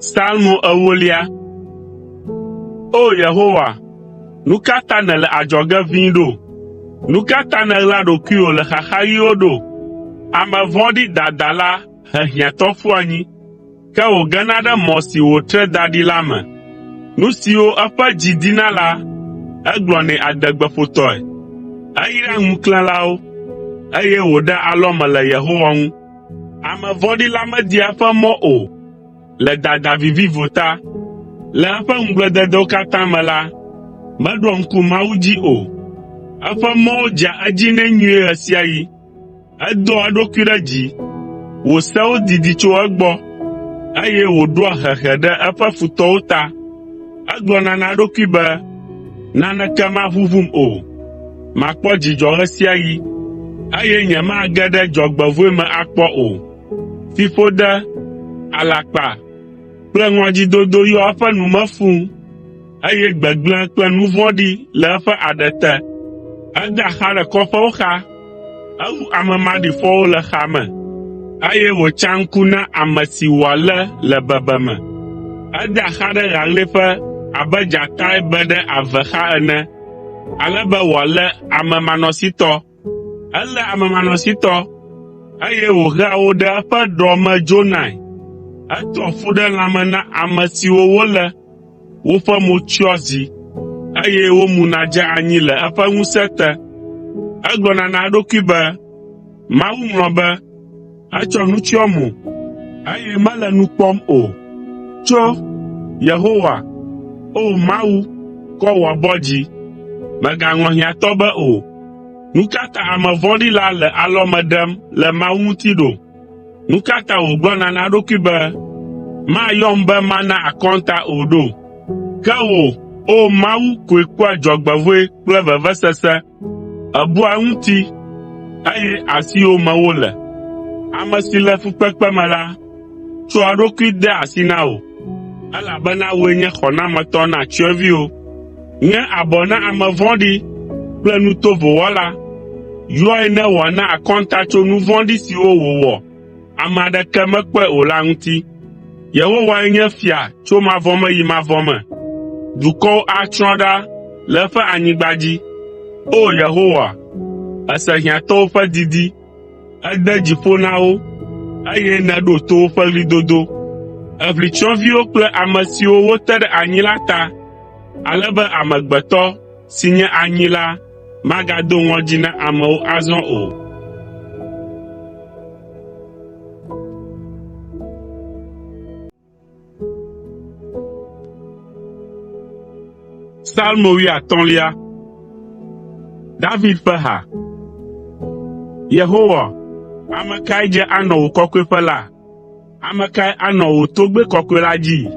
Psalmo ewolia. O! Yehowa, nu ka ta nèle adzɔge ʋĩi ɖo? Nu ka ta nèɣla ɖokuiwò le xaxaɣiwo ɖo? Ame vɔ̃ɖi dadala he hiãtɔ ƒu anyi, ke wògena ɖe mɔ si wòtre da ɖi la me. Nu siwo eƒe dzi dina la, egblɔnɛ adegbeƒotɔe. Eyraa ŋuklẽlawo, eye wòɖea alɔme le Yehowa ŋu. Ame vɔ̃ɖi la media eƒe mɔ o le dada vivivo ta. Le eƒe ŋugblededewo katã me la, meɖoa ŋku Mawu dzi o. Eƒe mɔwo dzea edzi nɛ nyuie ɣe sia ɣi. Edoa eɖokui ɖe dzi, wò sewo didi tso egbɔ, eye wòɖoa hehe ɖe eƒe futɔwo ta. Egblɔna na eɖokui be, “Naneke maʋuʋum o, makpɔ dzidzɔ ɣe sia ɣi, eye nyemage ɖe dzɔgbevɔ̃e me akpɔ o.” Fiƒode, alakpa kple ŋɔdzidodo yɔ eƒe nu me fũu, eye gbegblẽ kple nu vɔ̃ɖi le eƒe aɖe te. Edea xa ɖe kɔƒewo xa, ewu ame maɖifɔwo le xa me, eye wòtsa ŋku na ame si wòalé le bebeme. Edea xa ɖe ɣaɣlɛƒe abe dzatae be ɖe ave xa ene, ale be wòalé amemanɔsitɔ. Eléa amemanɔsitɔ, eye wòhea wo ɖe eƒe ɖɔ me dzonae. Etua fu ɖe lãme na ame siwo wolé, woƒe mo tsyɔa zi, eye womuna dzea anyi le eƒe ŋusẽ te. Egblɔna na eɖokui be, “Mawu ŋlɔ be, etsɔ nu tsyɔ mo, eye mele nu kpɔm o.” Tso, Yehowa, O Mawu, kɔ wò abɔ dzi, mègaŋlɔ hiãtɔ be o. Nu ka ta ame vɔ̃ɖi la le alɔme ɖem le Mawu ŋuti ɖo? Nu ka ta wògblɔna na eɖokui be, “Mayɔm be mana akɔnta o” ɖo? Ke wò, O Mawu koe kpɔa dzɔgbevɔ̃e kple vevesese. Èbua eŋuti, eye asiwò me wole. Ame si le fukpekpe me la, tsɔa eɖokui dea asi na wò, elabena wòe nye xɔnametɔ na tsyɔ̃eviwo. Ŋe abɔ na ame vɔ̃ɖi kple nu tovo wɔla. Yɔe ne wòana akɔnta tso nu vɔ̃ɖi siwo wòwɔ ame aɖeke mekpɔe o la ŋuti. Yehowae nye fia tso mavɔ me yi mavɔ me. Dukɔwo atsrɔ̃ ɖa le eƒe anyigba dzi. O! Yehowa, èse hiãtɔwo ƒe didi, ède dzi ƒo na wo, eye nèɖo to woƒe ɣlidodo. Èʋli tsyɔ̃eviwo kple ame siwo wote ɖe anyi la ta, ale be amegbetɔ si nye anyi la magado ŋɔdzi na amewo azɔ o. Psalmo wuiatɔ̃lia. David ƒe ha. Yehowa, ame kae dze anɔ wò kɔkɔeƒe la? Ame kae anɔ wò togbɛ kɔkɔe la dzi?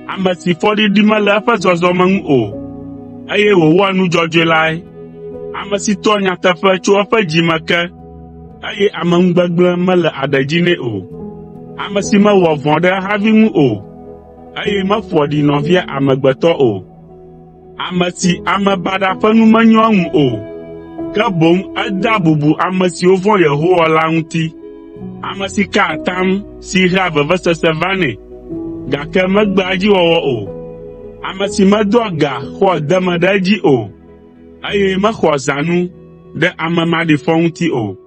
Ame si fɔɖiɖi mele eƒe zɔzɔme ŋu o, eye wòwɔa nu dzɔdzɔe lae. Ame si toa nyateƒe tso eƒe dzi me ke, eye ameŋugbegblẽ mele aɖe dzi nɛ o. Ame si mewɔa vɔ̃ ɖe ehavi ŋu o, eye meƒoa ɖi nɔvia amegbetɔ o. Ame si ame baɖa ƒe nu menyoa eŋu o, ke boŋ edea bubu ame siwo vɔ̃a Yehowa la ŋuti. Ame si kaa atam si hea vevesese vanɛ, gake megbea edziwɔwɔ o. Ame si medoa ga xɔa deme ɖe edzi o, eye mexɔa zãnu ɖe ame maɖifɔ ŋuti o.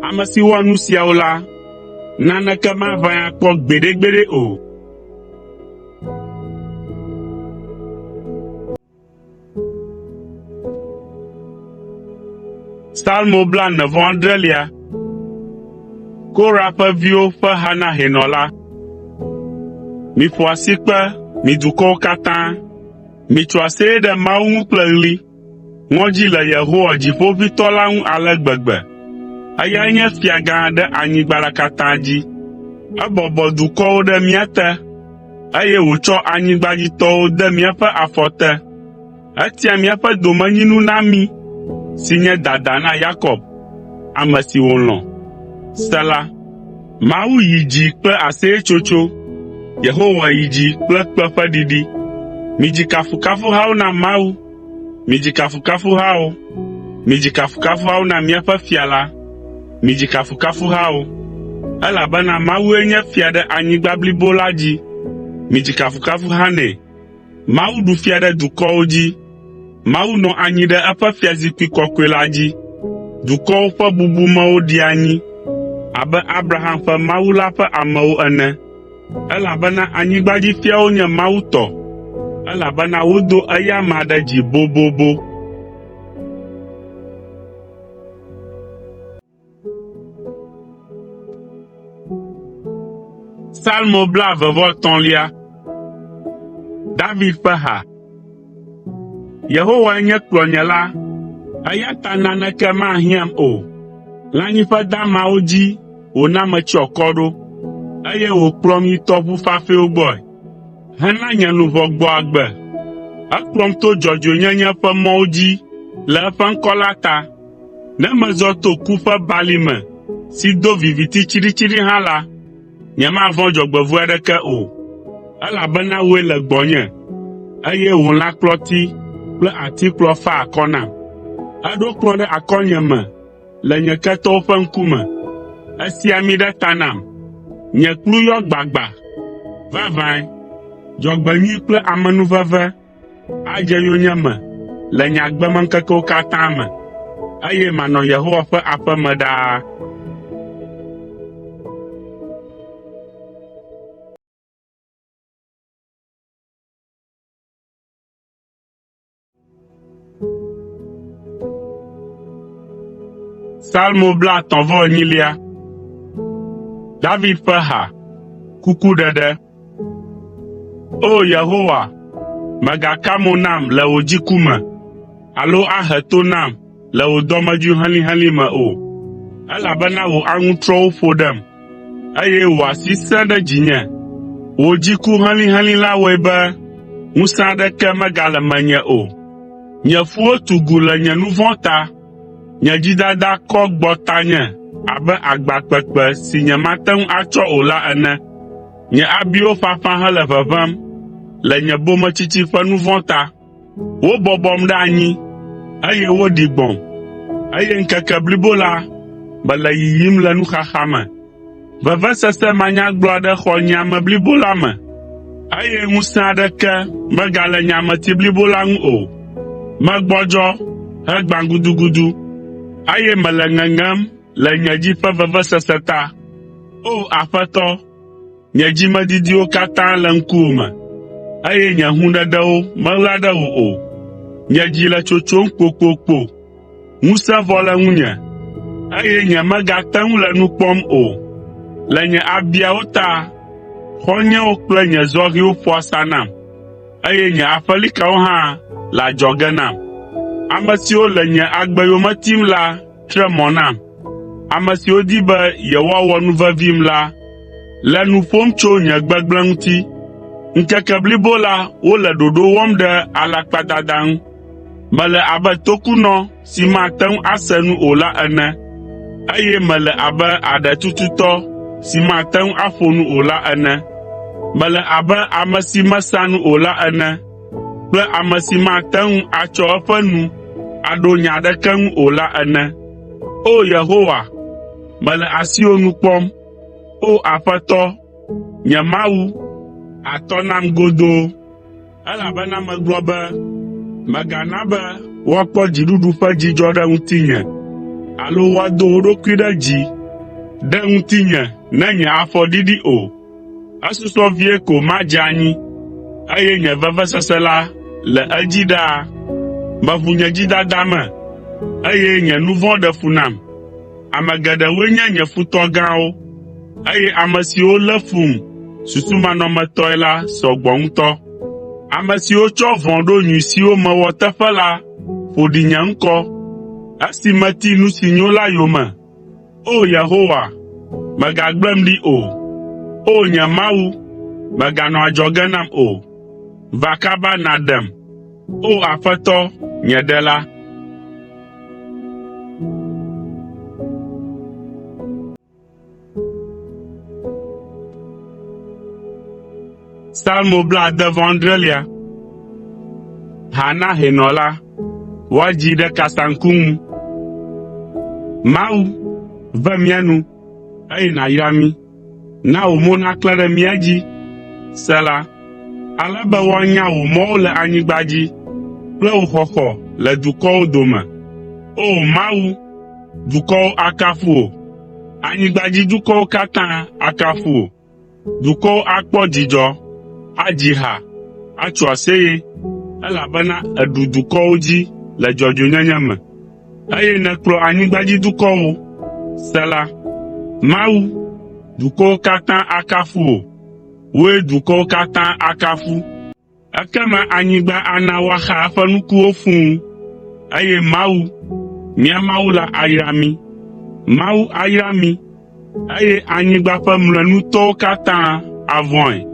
Ame si wɔa nu siawo la, naneke maʋãe akpɔ gbeɖegbeɖe o. Psalmo blaene-vɔ-adrelia. Korah ƒe viwo ƒe ha na hɛnɔ la. Miƒo asikpe, mi dukɔwo katã. Mitso aseye ɖe Mawu ŋu kple ɣli. Ŋɔdzi le Yehowa Dziƒoʋĩtɔ la ŋu ale gbegbe. Eyae nye fia gã ɖe anyigba la katã dzi. Ebɔbɔ dukɔwo ɖe mía te, eye wòtsɔ anyigbadzitɔwo de míaƒe afɔ te. Etia míaƒe domenyinu na mí si nye dada na Yakob, ame si wòlɔ̃. Sela. Mawu yi dzi kple aseyetsotso, Yehowa yi dzi kple kpẽ ƒe ɖiɖi. Midzi kafukafuhawo na Mawu, midzi kafukafuhawo, midzi kafukafuhawo na míaƒe fia la, midzi kafukafuhawo. Elabena Mawue nye fia ɖe anyigba blibo la dzi. Midzi kafukafuha nɛ. Mawu ɖu fia ɖe dukɔwo dzi. Mawu nɔ anyi ɖe eƒe fiazikpui kɔkɔe la dzi. Dukɔwo ƒe bubumewo ɖi anyi abe Abraham ƒe Mawu la ƒe amewo ene, elabena anyigbadzifiawo nye Mawu tɔ, elabena wodo eya amea ɖe dzi bobobo. Salmo blaeve-vɔ-etɔ̃lia. David ƒe ha. Yehowae nye kplɔnyela, eya ta naneke mahiãm o. Lãnyiƒe damawo dzi wòna metsyɔ akɔ ɖo, eye wòkplɔm yi tɔʋu fafɛwo gbɔe, hena nye luʋɔ gbɔ agbe. Ekplɔm to dzɔdzɔenyenye ƒe mɔwo dzi le eƒe ŋkɔ la ta. Ne mezɔ to ku ƒe balime si do viviti tsiɖitsiɖi hã la, nyemavɔ̃ dzɔgbevɔ̃e aɖeke o, elabena wòe le gbɔnye, eye wò lãkplɔti kple atikplɔ faa akɔ nam. Èɖo kplɔ̃ ɖe akɔnyeme le nye ketɔwo ƒe ŋkume. Èsi ami ɖe ta nam, nye kplu yɔ gbagba. Vavãe, dzɔgbenyui kple amenuveve adze yonyeme le nye agbemeŋkekewo katã me, eye manɔ Yehowa ƒe aƒe me ɖaa. Salmo 34. David ƒe ha. Kukuɖeɖe. O! Yehowa, mègaka mo nam le wò dziku me alo ahe to nam le wò dɔmedzoe helĩhelĩ me o, elabena wò aŋutrɔwo ƒo ɖem, eye wò asi sẽ ɖe dzinye. Wò dziku helĩhelĩ la wɔe be ŋusẽ aɖeke megale menye o. Nye ƒuwo tugu le nye nu vɔ̃ ta. Nye dzidada kɔ gbɔ tanye abe agba kpekpe si nyemate ŋu atsɔ o la ene. Nye abiwo ƒaƒã hele ʋeʋẽm le nye bometsitsi ƒe nu vɔ̃ ta. Wobɔbɔm ɖe anyi, eye woɖi gbɔ̃m, eye ŋkeke blibo la, mele yiyim le nuxaxa me. Vevesese manyagblɔ aɖe xɔ nye ame blibo la me, eye ŋusẽ aɖeke megale nye ameti blibo la ŋu o. Megbɔdzɔ hegbã gudugudu, eye mele ŋeŋem le nye dzi ƒe vevesese ta. O Aƒetɔ, nye dzimedidiwo katã le ŋkuwò me, eye nye hũɖeɖewo meɣla ɖe wò o. Nye dzi le tsotsom kpokpokpo. Ŋusẽ vɔ le ŋunye, eye nyemegate ŋu le nu kpɔm o. Le nye abiawo ta, xɔ̃nyewo kple nye zɔhɛwo ƒo asa nam, eye nye aƒelikawo hã le adzɔge nam. Ame siwo le nye agbe yome tim la tre mɔ nam. Ame siwo di be yewoawɔ nu vevim la le nu ƒom tso nye gbegblẽ ŋuti. Ŋkeke blibo la wole ɖoɖo wɔm ɖe alakpadada ŋu. Mele abe tokunɔ si mate ŋu ase nu o la ene, eye mele abe aɖetututɔ si mate ŋu aƒo nu o la ene. Mele abe ame si mesea nu o la ene kple ame si mate ŋu atsɔ eƒe nu aɖo nya aɖeke ŋu o la ene. O! Yehowa, mele asiwò nu kpɔm. O! Aƒetɔ, nye Mawu, àtɔ nam godoo. Elabena megblɔ be, “Mègana be woakpɔ dziɖuɖu ƒe dzidzɔ ɖe ŋutinye alo woado wo ɖokui ɖe dzi ɖe ŋutinye ne nye afɔ ɖiɖi o.” Esusɔ vie ko madze anyi, eye nye vevesese la le edzi ɖaa. Meʋu nye dzidada me, eye nye nu vɔ̃ ɖe fu nam. Ame geɖewoe nye nye futɔ gãwo, eye ame siwo lé fum susumanɔmetɔe la sɔ gbɔ ŋutɔ. Ame siwo tsɔ vɔ̃ ɖo nyui siwo mewɔ teƒe la ƒo ɖi nye ŋkɔ, esi meti nu si nyo la yome. O! Yehowa, mègagblẽm ɖi o. O! Nye Mawu, mèganɔ adzɔge nam o. Va kaba nàɖem, O! Aƒetɔ, nye Ɖela. Salmo 79. Ha na hɛnɔ la. Woadzii ɖe kasaŋku ŋu. Mawu, ve mía nu, eye nàyra mí. Na wò mo naklẽ ɖe mía dzi. Sela. Ale be woanya wò mɔwo le anyigba dzi kple wò xɔxɔ le dukɔwo dome. O! Mawu, dukɔwo akafu wò, anyigbadzidukɔwo katã akafu wò. Dukɔwo akpɔ dzidzɔ, adzi ha, atso aseye, elabena èɖu dukɔwo dzi le dzɔdzɔenyenye me, eye nèkplɔ anyigbadzidukɔwo. Sela. Mawu, dukɔwo katã akafu wò, wòe dukɔwo katã akafu. Ekema anyigba ana woaxa eƒe nukuwo fũu, eye Mawu, mía Mawu la ayra mí. Mawu ayra mí, eye anyigba ƒe mlɔenutɔwo katã avɔ̃e.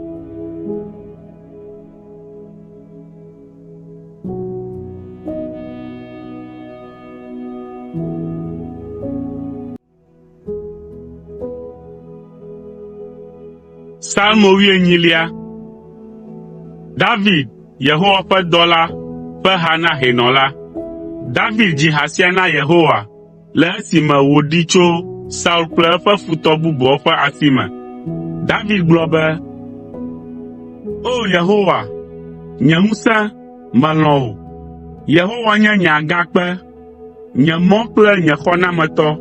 Psalmo wuienyilia. David, Yehowa ƒe dɔla ƒe ha na hɛnɔ la. David dzi ha sia na Yehowa le esime wòɖee tso Saul kple eƒe futɔ bubuawo ƒe asi me. David gblɔ be, “O Yehowa, nye ŋusẽ, melɔ̃ wò. Yehowa nye nye agakpe. Nye mɔ kple nye xɔnametɔ.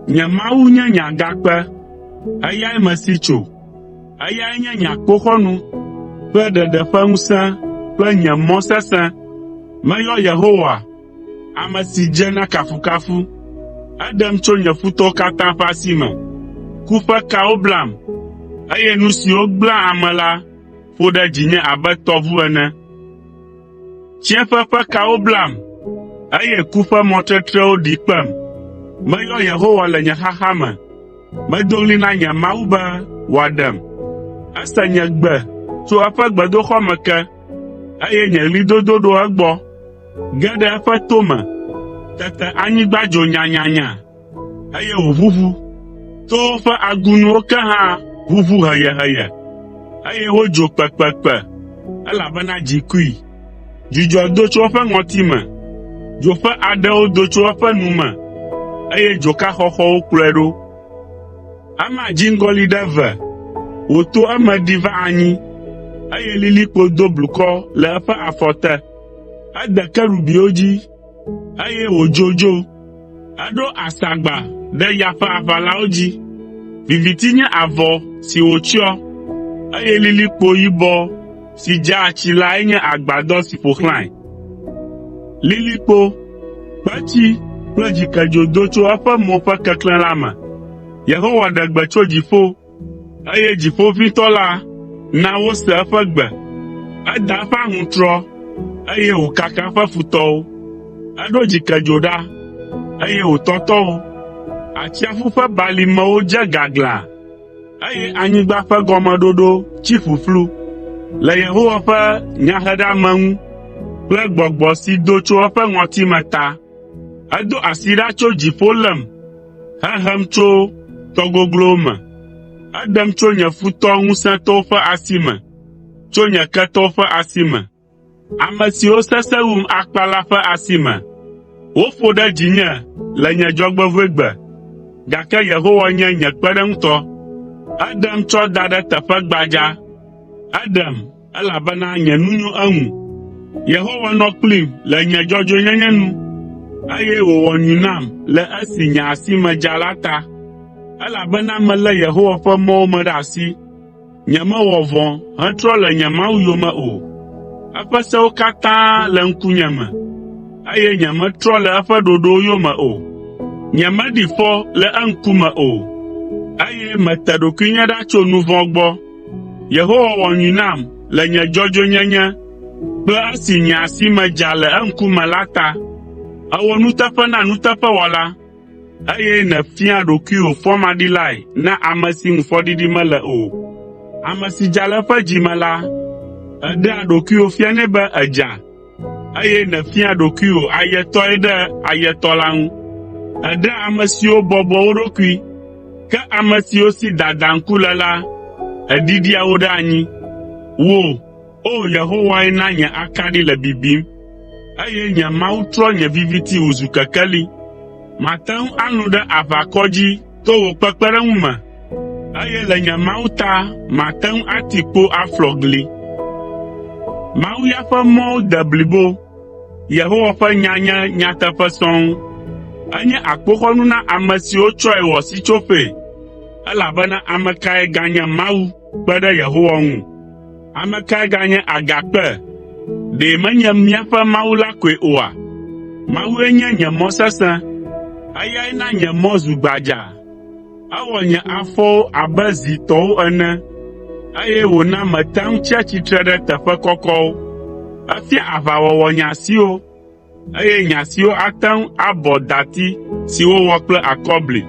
Nye Mawu nye nye agakpe, eyae mesi tso. Eyae nye nye akpoxɔnu kple ɖeɖe ƒe ŋusẽ kple nye mɔ sesẽ. Meyɔ Yehowa, ame si dze na kafukafu. Eɖem tso nye futɔwo katã ƒe asi me. Ku ƒe kawo blam, eye nu siwo gblẽa ame la ƒo ɖe dzinye abe tɔʋu ene. Tsiẽƒe ƒe kawo blam, eye ku ƒe mɔtetrewo ɖi kpem. Meyɔ Yehowa le nye xaxa me, medo ɣli na nye Mawu be wòaɖem. Ese nye gbe tso eƒe gbedoxɔ me ke, eye nye ɣlidodo ɖo egbɔ, ge ɖe eƒe to me. Tete anyigba dzo nyanyanya, eye wòʋuʋu. Towo ƒe agunuwo ke hã ʋuʋu heyeheye, eye wodzo kpekpekpe, elabena dzi kui. Dzudzɔ do tso eƒe ŋɔtime, dzo ƒe aɖewo do tso eƒe nu me, eye dzoka xɔxɔwo kplɔe ɖo. Ema dziŋgɔli ɖe eve, wòto eme ɖi va anyi, eye lilikpo do blukɔ le eƒe afɔ te. Ede kerubiwo dzi, eye wòdzo dzo. Eɖo asagba ɖe ya ƒe aʋalawo dzi. Viviti nye avɔ si wòtsyɔ, eye lilikpo yibɔ si dzaa tsi lae nye agbadɔ si ƒo xlãe. Lilikpo, kpetsi kple dzikedzo do tso eƒe mo ƒe keklẽ la me. Yehowa ɖe gbe tso dziƒo, eye Dziƒoʋĩtɔ la na wose eƒe gbe. Eda eƒe aŋutrɔ, eye wòkaka eƒe futɔwo. Eɖo dzikedzo ɖa, eye wòtɔtɔ wo. Atsiaƒu ƒe balimewo dze gaglãa, eye anyigba ƒe gɔmeɖoɖo tsi ƒuƒlu le Yehowa ƒe nyaheɖeameŋu kple gbɔgbɔ si do tso eƒe ŋɔtime ta. Edo asi ɖa tso dziƒo lém hehem tso tɔ goglowo me. Eɖem tso nye futɔ ŋusẽtɔwo ƒe asi me, tso nye ketɔwo ƒe asi me, ame siwo sesẽ wum akpa la ƒe asi me. Woƒo ɖe dzinye le nye dzɔgbevɔ̃egbe, gake Yehowa nye nye kpeɖeŋutɔ. Eɖem tsɔ da ɖe teƒe gbadza, eɖem, elabena nye nu nyo eŋu. Yehowa nɔ kplim le nye dzɔdzɔenyenye nu, eye wòwɔ nyui nam le esi nye asi me dza la ta. Elabena melé Yehowa ƒe mɔwo me ɖe asi, nyemewɔ vɔ̃ hetrɔ le nye Mawu yome o. Eƒe sewo katã le ŋkunye me, eye nyemetrɔ le eƒe ɖoɖowo yome o. Nyemeɖi fɔ le eŋkume o, eye mete ɖokuinye ɖa tso nu vɔ̃ gbɔ. Yehowa wɔ nyui nam le nye dzɔdzɔenyenye kple esi nye asi me dza le eŋkume la ta. Èwɔ nuteƒe na nuteƒewɔla, eye nèfia ɖokuiwò fɔmaɖilae na ame si ŋu fɔɖiɖi mele o. Ame si dza le eƒe dzi me la, èɖea ɖokuiwò fianɛ be èdza, eye nèfiaa ɖokuiwò ayetɔe ɖe ayetɔ la ŋu. Èɖea ame siwo bɔbɔa wo ɖokui, ke ame siwo si dadaŋku le la, èɖiɖia wo ɖe anyi. Wò, O Yehowae na nye akaɖi le bibim, eye nye Mawu trɔ nye viviti wòzu kekeli. Mate ŋu alũ ɖe aʋakɔ dzi to wò kpekpeɖeŋu me, eye le nye Mawu ta mate ŋu ati kpo aflɔ gli. Mawu ya ƒe mɔwo de blibo, Yehowa ƒe nya nye nyateƒe sɔŋ. Enye akpoxɔnu na ame siwo tsɔe wɔ sitsoƒee, elabena ame kae ganye Mawu kpe ɖe Yehowa ŋu? Ame kae ganye Agakpe? Ɖe menye míaƒe Mawu la koe oa? Mawue nye nye mɔ sesẽ, eyae na nye mɔ zu gbadzaa. Ewɔ nye afɔwo abe zi tɔwo ene, eye wòna mete ŋu tsia tsitre ɖe teƒe kɔkɔwo. Efia aʋawɔwɔ nye asiwo, eye nye asiwo ate ŋu abɔ dati si wowɔ kple akɔbli.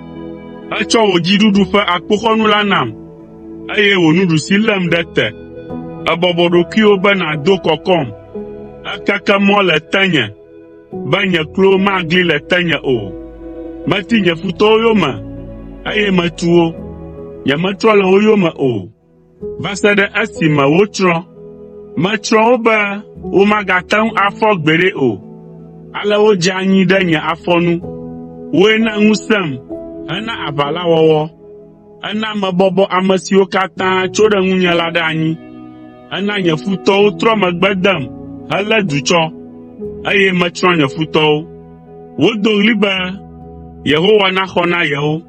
Ètsɔ wò dziɖuɖu ƒe akpoxɔnu la nam, eye wò nuɖusi lém ɖe te. Èbɔbɔ ɖokuiwò be nàdo kɔkɔm. Èkeke mɔ le tenye be nye klo magli le tenye o. Meti nye futɔwo yome, eye metu wo. Nyemetrɔ le wo yome o, va se ɖe esime wotsrɔ̃. Metsrɔ̃ wo be womagate ŋu afɔ gbeɖe o, ale wodze anyi ɖe nye afɔ nu. Wòe na ŋusẽm hena aʋa la wɔwɔ. Èna mebɔbɔ ame siwo katã tso ɖe ŋunye la ɖe anyi. Èna nye futɔwo trɔ megbe dem helé du tsɔ, eye metsrɔ̃ nye futɔwo. Wodo ɣli be Yehowa naxɔ na yewo,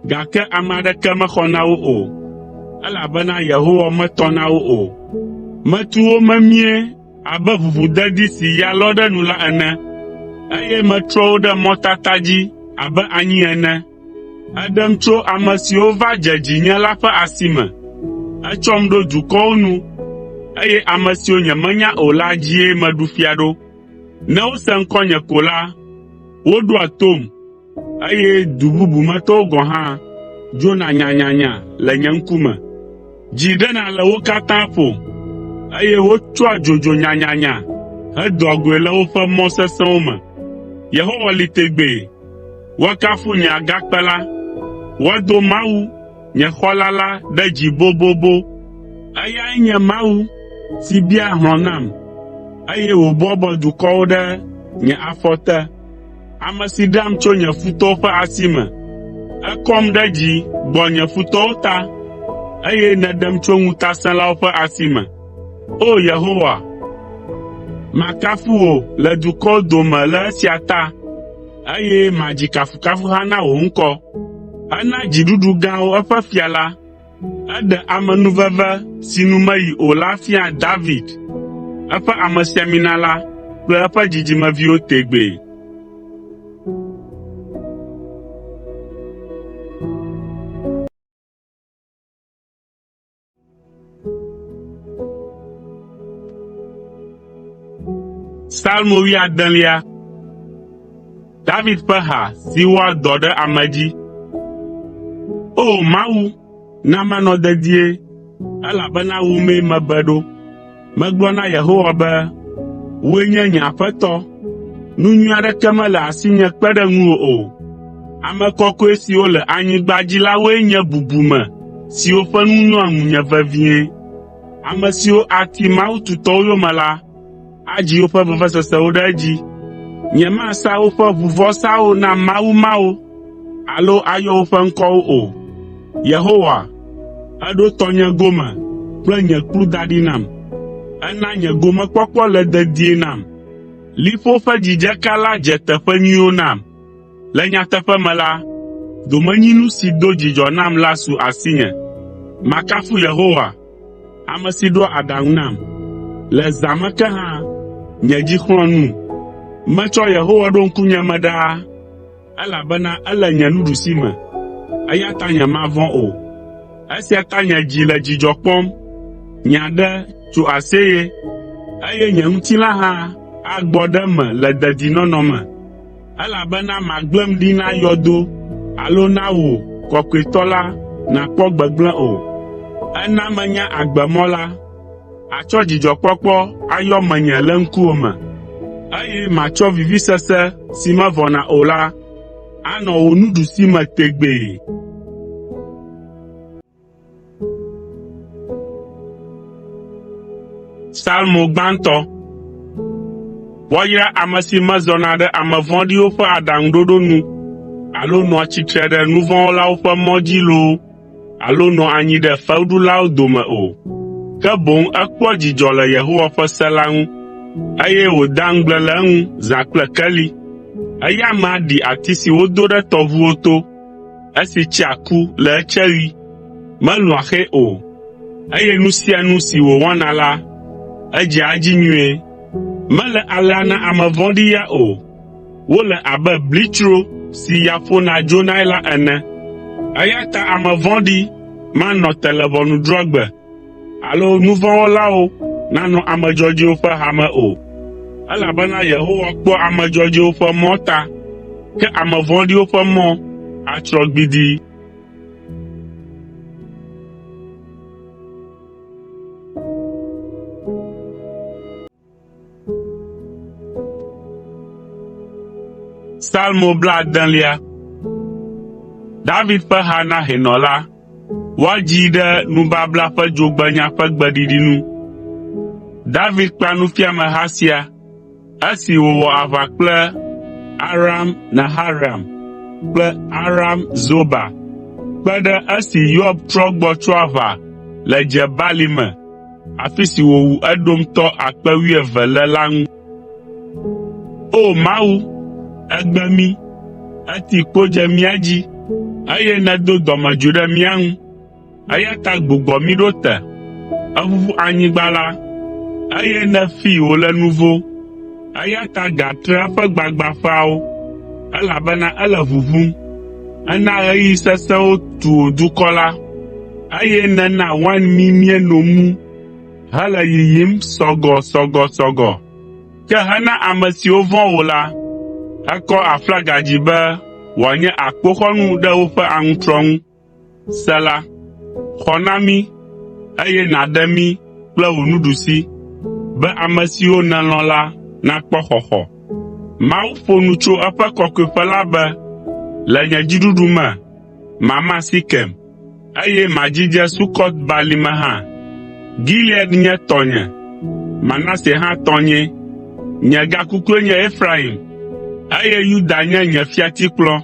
gake ame aɖeke mexɔ na wo o, elabena Yehowa metɔ na wo o. Metu wo memie abe ʋuʋudedi si ya lɔ ɖe nu la ene, eye metrɔ wo ɖe mɔtata dzi abe anyi ene. Èɖem tso ame siwo va dze dzinye la ƒe asi me. Ètsɔm ɖo dukɔwo nu, eye ame siwo nyemenya o la dzie meɖu fia ɖo. Ne wose ŋkɔnye ko la, woɖoa tom, eye du bubu me tɔwo gɔ̃ hã dzona nyanyanya le nye ŋkume. Dzi ɖena le wo katã ƒo, eye wotsɔa dzodzo nyanyanya hedoa goe le woƒe mɔ sesẽwo me. Yehowa li tegbee. Woakafu nye Agakpe la, woado Mawu, nye Xɔla la ɖe dzi bobobo. Eyae nye Mawu si bia hlɔ̃ nam, eye wòbɔbɔ dukɔwo ɖe nye afɔ te. Ame si ɖeam tso nye futɔwo ƒe asi me. Ekɔm ɖe dzi gbɔ nye futɔwo ta, eye nèɖem tso ŋutasẽlawo ƒe asi me. O! Yehowa, makafu wò le dukɔwo dome le esia ta, eye madzi kafukafuha na wò ŋkɔ. Ena dziɖuɖu gãwo eƒe fia la. Eɖe amenuveve si nu meyi o la fia David, eƒe amesiamina la kple eƒe dzidzimeviwo tegbee. Psalmo wuiadelia. David ƒe ha si wɔa dɔ ɖe ame dzi. O! Mawu, na manɔ dedie, elabena wò mee mebe ɖo. Megblɔ na Yehowa be, “Wòe nye nye Aƒetɔ, nu nyui aɖeke mele asinye kpe ɖe ŋuwò o.” Ame kɔkɔe siwo le anyigba dzi la woe nye bubume siwo ƒe nu nyoa ŋunye vevie. Ame siwo ati mawu tutɔwo yome la adzi woƒe vevesesewo ɖe edzi. Nyemasa woƒe ʋuvɔsawo na mawu mawo alo ayɔ woƒe ŋkɔwo o. Yehowa, èɖo tɔnye gome kple nye kplu da ɖi nam. Èna nye gomekpɔkpɔ le dedie nam. Liƒo ƒe dzidzeka la dze teƒe nyuiwo nam. Le nyateƒe me la, domenyinu si do dzidzɔ nam la su asinye. Makafu Yehowa, ame si ɖoa aɖaŋu nam. Le zã me ke hã, nye dzi xlɔ̃a num. Metsɔ Yehowa ɖo ŋkunye me ɖaa, elabena ele nye nuɖusime, eya ta nyemavɔ̃ o. Esia ta nye dzi le dzidzɔ kpɔm, nye aɖe tso aseye, eye nye ŋutilã hã agbɔ ɖe eme le dedinɔnɔ me. Elabena màgblẽm ɖi na yɔdo alo na wò Kɔkɔetɔ la nàkpɔ gbegblẽ o. Èna menya agbemɔ la, àtsɔ dzidzɔkpɔkpɔ ayɔ menye le ŋkuwò me, eye matsɔ vivisese si mevɔna o la anɔ wò nuɖusime tegbee. Psalmo gbãtɔ. Woayra ame si mezɔna ɖe ame vɔ̃ɖiwo ƒe aɖaŋuɖoɖo nu alo nɔa tsitre ɖe nu vɔ̃ wɔlawo ƒe mɔ dzi loo alo nɔa anyi ɖe fewuɖulawo dome o. Ke boŋ ekpɔa dzidzɔ le Yehowa ƒe se la ŋu, eye wòdea ŋugble le eŋu zã kple keli. Eya amea ɖi ati si wodo ɖe tɔʋuwo to, esi tsea ku le etseɣi, melũa xe o, eye nu sia nu si wòwɔna la, edzea edzi nyuie. Mele alea na ame vɔ̃ɖi ya o. Wole abe blitsro si ya ƒona dzonae la ene. Eya ta ame vɔ̃ɖi manɔ te le ʋɔnudrɔ̃gbe alo nu vɔ̃ wɔlawo nanɔ ame dzɔdzɔewo ƒe hame o, elabena Yehowa kpɔa ame dzɔdzɔewo ƒe mɔ ta, ke ame vɔ̃ɖiwo ƒe mɔ atsrɔ̃ gbidii. Salmo blaadelia. David ƒe ha na hɛnɔ la. Woadzii ɖe nubabla ƒe dzogbenya ƒe gbeɖiɖi nu. David kpa nufiameha sia esi wòwɔ aʋa kple Aram Naharaim kple Aram Zoba kpe ɖe esi Yoab trɔ gbɔ tso aʋa le Dze Balime afi si wòwu Edomtɔ akpe wuieve le la ŋu. O Mawu, ègbe mí, èti kpo dze mía dzi, eye nèdo dɔmedzoe ɖe mía ŋu, eya ta gbugbɔ mí ɖo te. Èʋuʋu anyigba la, eye nèfii wòle nuvo, eya ta gatre eƒe gbagbãƒeawo, elabena ele ʋuʋum. Èna ɣeyiɣi sesẽwo tu wò dukɔ la, eye nèna wain mí míeno mu hele yiyim sɔgɔsɔgɔsɔgɔ. Ke hena ame siwo vɔ̃ wò la, èkɔ aflaga dzi be wòanye akpoxɔnu ɖe woƒe aŋutrɔ ŋu. Sela, xɔ na mí, eye nàɖe mí kple wò nuɖusi, be ame siwo nèlɔ̃ la nakpɔ xɔxɔ. Mawu ƒo nu tso eƒe kɔkɔeƒe la be, “Le nye dziɖuɖu me, mama Sekem, eye madzidze Sukɔt Balime hã. Gilead nye tɔnye, Manase hã tɔnyee. Nye gakukue nye Efraim, eye Yuda nye nye fiatikplɔ.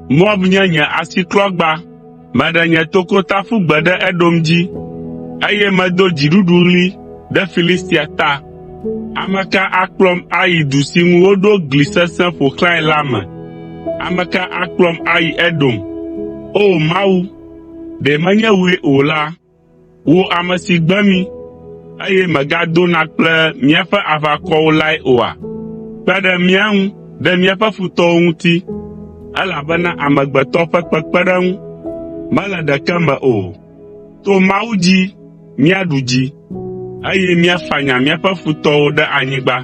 Moab nye nye asiklɔgba. Meɖe nye tokota ƒu gbe ɖe Edom dzi, eye medo dziɖuɖuɣli ɖe Filistia ta. Ame ka akplɔm ayi du si ŋu woɖo gli sesẽ ƒo xlãe la me? Ame ka akplɔm ayi Edom? O Mawu, ɖe menye wòe o la, wò ame si gbe mí, eye mègadona kple míaƒe aʋakɔwo lae oa? Kpe ɖe mía ŋu ɖe míaƒe futɔwo ŋuti, elabena amegbetɔ ƒe kpekpeɖeŋu mele ɖeke me o. To Mawu dzi míaɖu dzi, eye míafanya míaƒe futɔwo ɖe anyigba.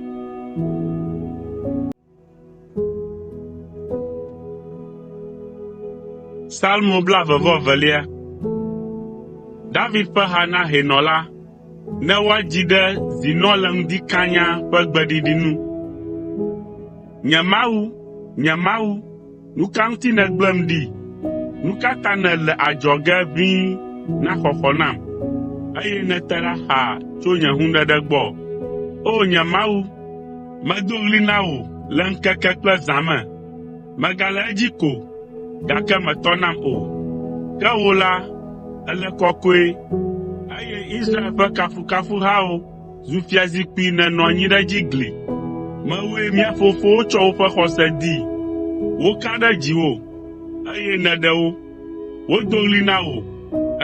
Salmo blaeve-vɔ-evelia. David ƒe ha na hɛnɔ la, ne woadzi ɖe “Zinɔ le ŋdi kanya” ƒe gbeɖiɖi nu. Nye Mawu, nye Mawu, nu ka ŋuti nègblẽm ɖi? Nu ka ta nèle adzɔge ʋĩi na xɔxɔ nam, eye nète ɖa xaa tso nye hũɖeɖe gbɔ? O nye Mawu, Medo ɣli na wò le ŋkeke kple zã me, megale edzi ko, gake mètɔ nam o. Ke wò la, èle kɔkɔe, eye Israel ƒe kafukafuhawo zu fiazikpui nènɔ anyi ɖe edzi gli. Mewòe mía fofowo tsɔ woƒe xɔse dii. Woka ɖe dziwò, eye nèɖe wo. Wodo ɣli na wò,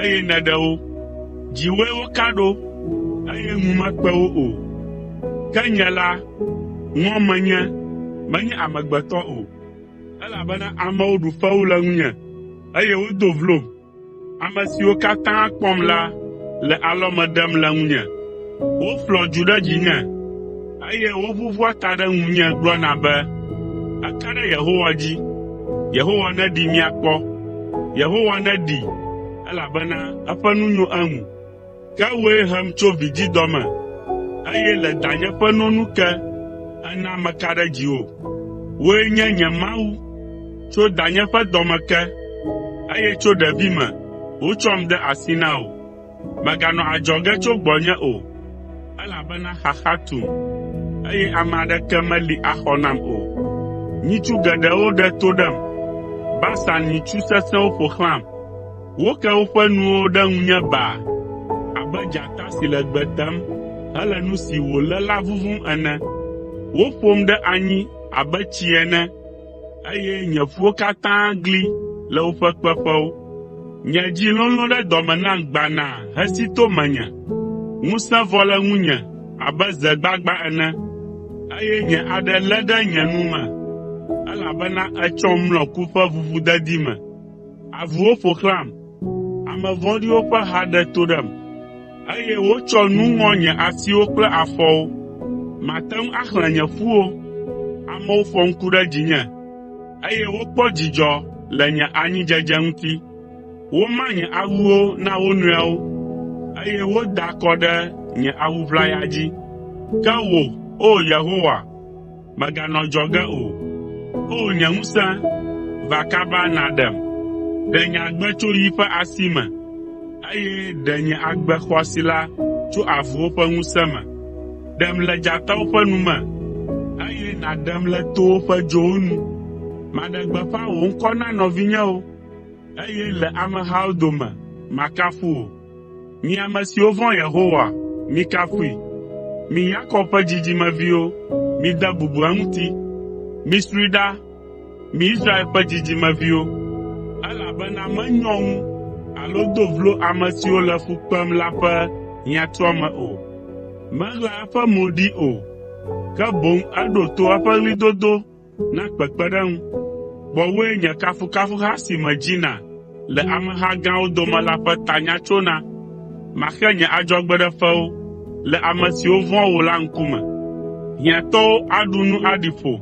eye nèɖe wo. Dziwòe woka ɖo, eye ŋu mekpe wo o. Ke nye la, ŋɔ menye, menye amegbetɔ o, elabena amewo ɖu fewu le ŋunye, eye wodo vlom. Ame siwo katã kpɔm la le alɔme ɖem le ŋunye. Woflɔ dzu ɖe dzinye, eye woʋuʋua ta ɖe ŋunye gblɔna be, “Eka ɖe Yehowa dzi. Yehowa neɖee míakpɔ. Yehowa neɖee, elabena eƒe nu nyo eŋu.” Ke wòe hem tso vidzidɔ me, eye le danye ƒe no nu ke, èna meka ɖe dziwò. Wòe nye nye Mawu tso danye ƒe dɔ me ke, eye tso ɖevime wotsɔm de asi na wò. Mèganɔ adzɔge tso gbɔnye o, elabena xaxa tum, eye ame aɖeke meli axɔ nam o. Nyitsu geɖewo ɖe to ɖem, Basan nyitsu sesẽwo ƒo xlãm. Woke woƒe nuwo ɖe ŋunye baa. abe dzata si le gbe tem hele nu si wòlé la vuvum ene. Woƒom ɖe anyi abe tsi ene, eye nye ƒuwo katã gli le woƒe kpeƒewo. Nye dzi lolõ ɖe dɔ me nam gbanaa hesi to menye. Ŋusẽ vɔ le ŋunye abe ze gbagbã ene, eye nye aɖe lé ɖe nye nu me, elabena ètsɔm mlɔ ku ƒe ʋuʋudedi me. Avuwo ƒo xlãm, ame vɔ̃ɖiwo ƒe ha ɖe to ɖem, eye wotsɔ nu ŋɔ nye asiwo kple afɔwo. Mate ŋu axlẽ nye ƒuwo. Amewo fɔ ŋku ɖe dzinye, eye wokpɔ dzidzɔ le nye anyidzedze ŋuti. Woma nye awuwo na wo nɔewo, eye woda akɔ ɖe nye awu ʋlaya dzi. Ke wò, O Yehowa, mèganɔ adzɔge o. O nye ŋusẽ, va kaba nàɖem. Ɖe nye agbe tso yi ƒe asi me, eye ɖe nye agbe xɔasi la tso avuwo ƒe ŋusẽ me. Ɖem le dzatawo ƒe nu me, eye nàɖem le towo ƒe dzowo nu. Maɖe gbeƒã wò ŋkɔ na nɔvinyewo, eye le amehawo dome makafu wò. Mi ame siwo vɔ̃a Yehowa, mikafui! Mi Yakob ƒe dzidzimeviwo, mide bubu eŋuti. Misroe ɖa, mi Israel ƒe dzidzimeviwo, elabena menyɔ ŋu alo do vlo ame siwo le fu kpem la ƒe hiãtuame o. Meɣla eƒe mo ɖee o, ke boŋ eɖo to eƒe ɣlidodo na kpekpeɖeŋu. Gbɔwòe nye kafukafuha si medzina le ameha gãwo dome la ƒe tanya tsona. Maxe nye adzɔgbeɖefewo le ame siwo vɔ̃a wò la ŋkume. Hiãtɔwo aɖu nu aɖi ƒo.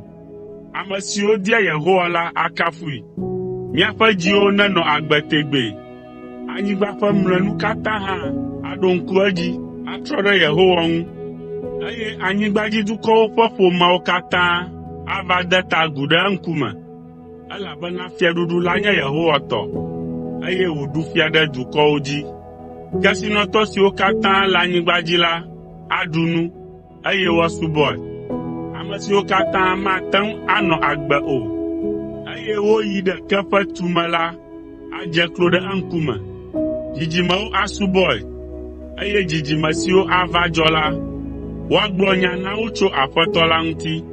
Ame siwo dia Yehowa la akafui. Miaƒe dziwo nenɔ agbe tegbee. Anyigba ƒe mlɔenu katã hã aɖo ŋku edzi atrɔ ɖe Yehowa ŋu, eye anyigbadzidukɔwo ƒe ƒomeawo katã ava de ta agu ɖe eŋkume, elabena fiaɖuɖu la nye Yehowa tɔ, eye wòɖu fia ɖe dukɔwo dzi. Kesinɔtɔ siwo katã le anyigba dzi la aɖu nu, eye woasubɔe. Ame siwo katã mate ŋu anɔ agbe o, eye woyi ɖe ke ƒe tume la adze klo ɖe eŋkume. Dzidzimewo asubɔe, eye dzidzime siwo ava dzɔ la, woagblɔ nya na wo tso Aƒetɔ la ŋuti.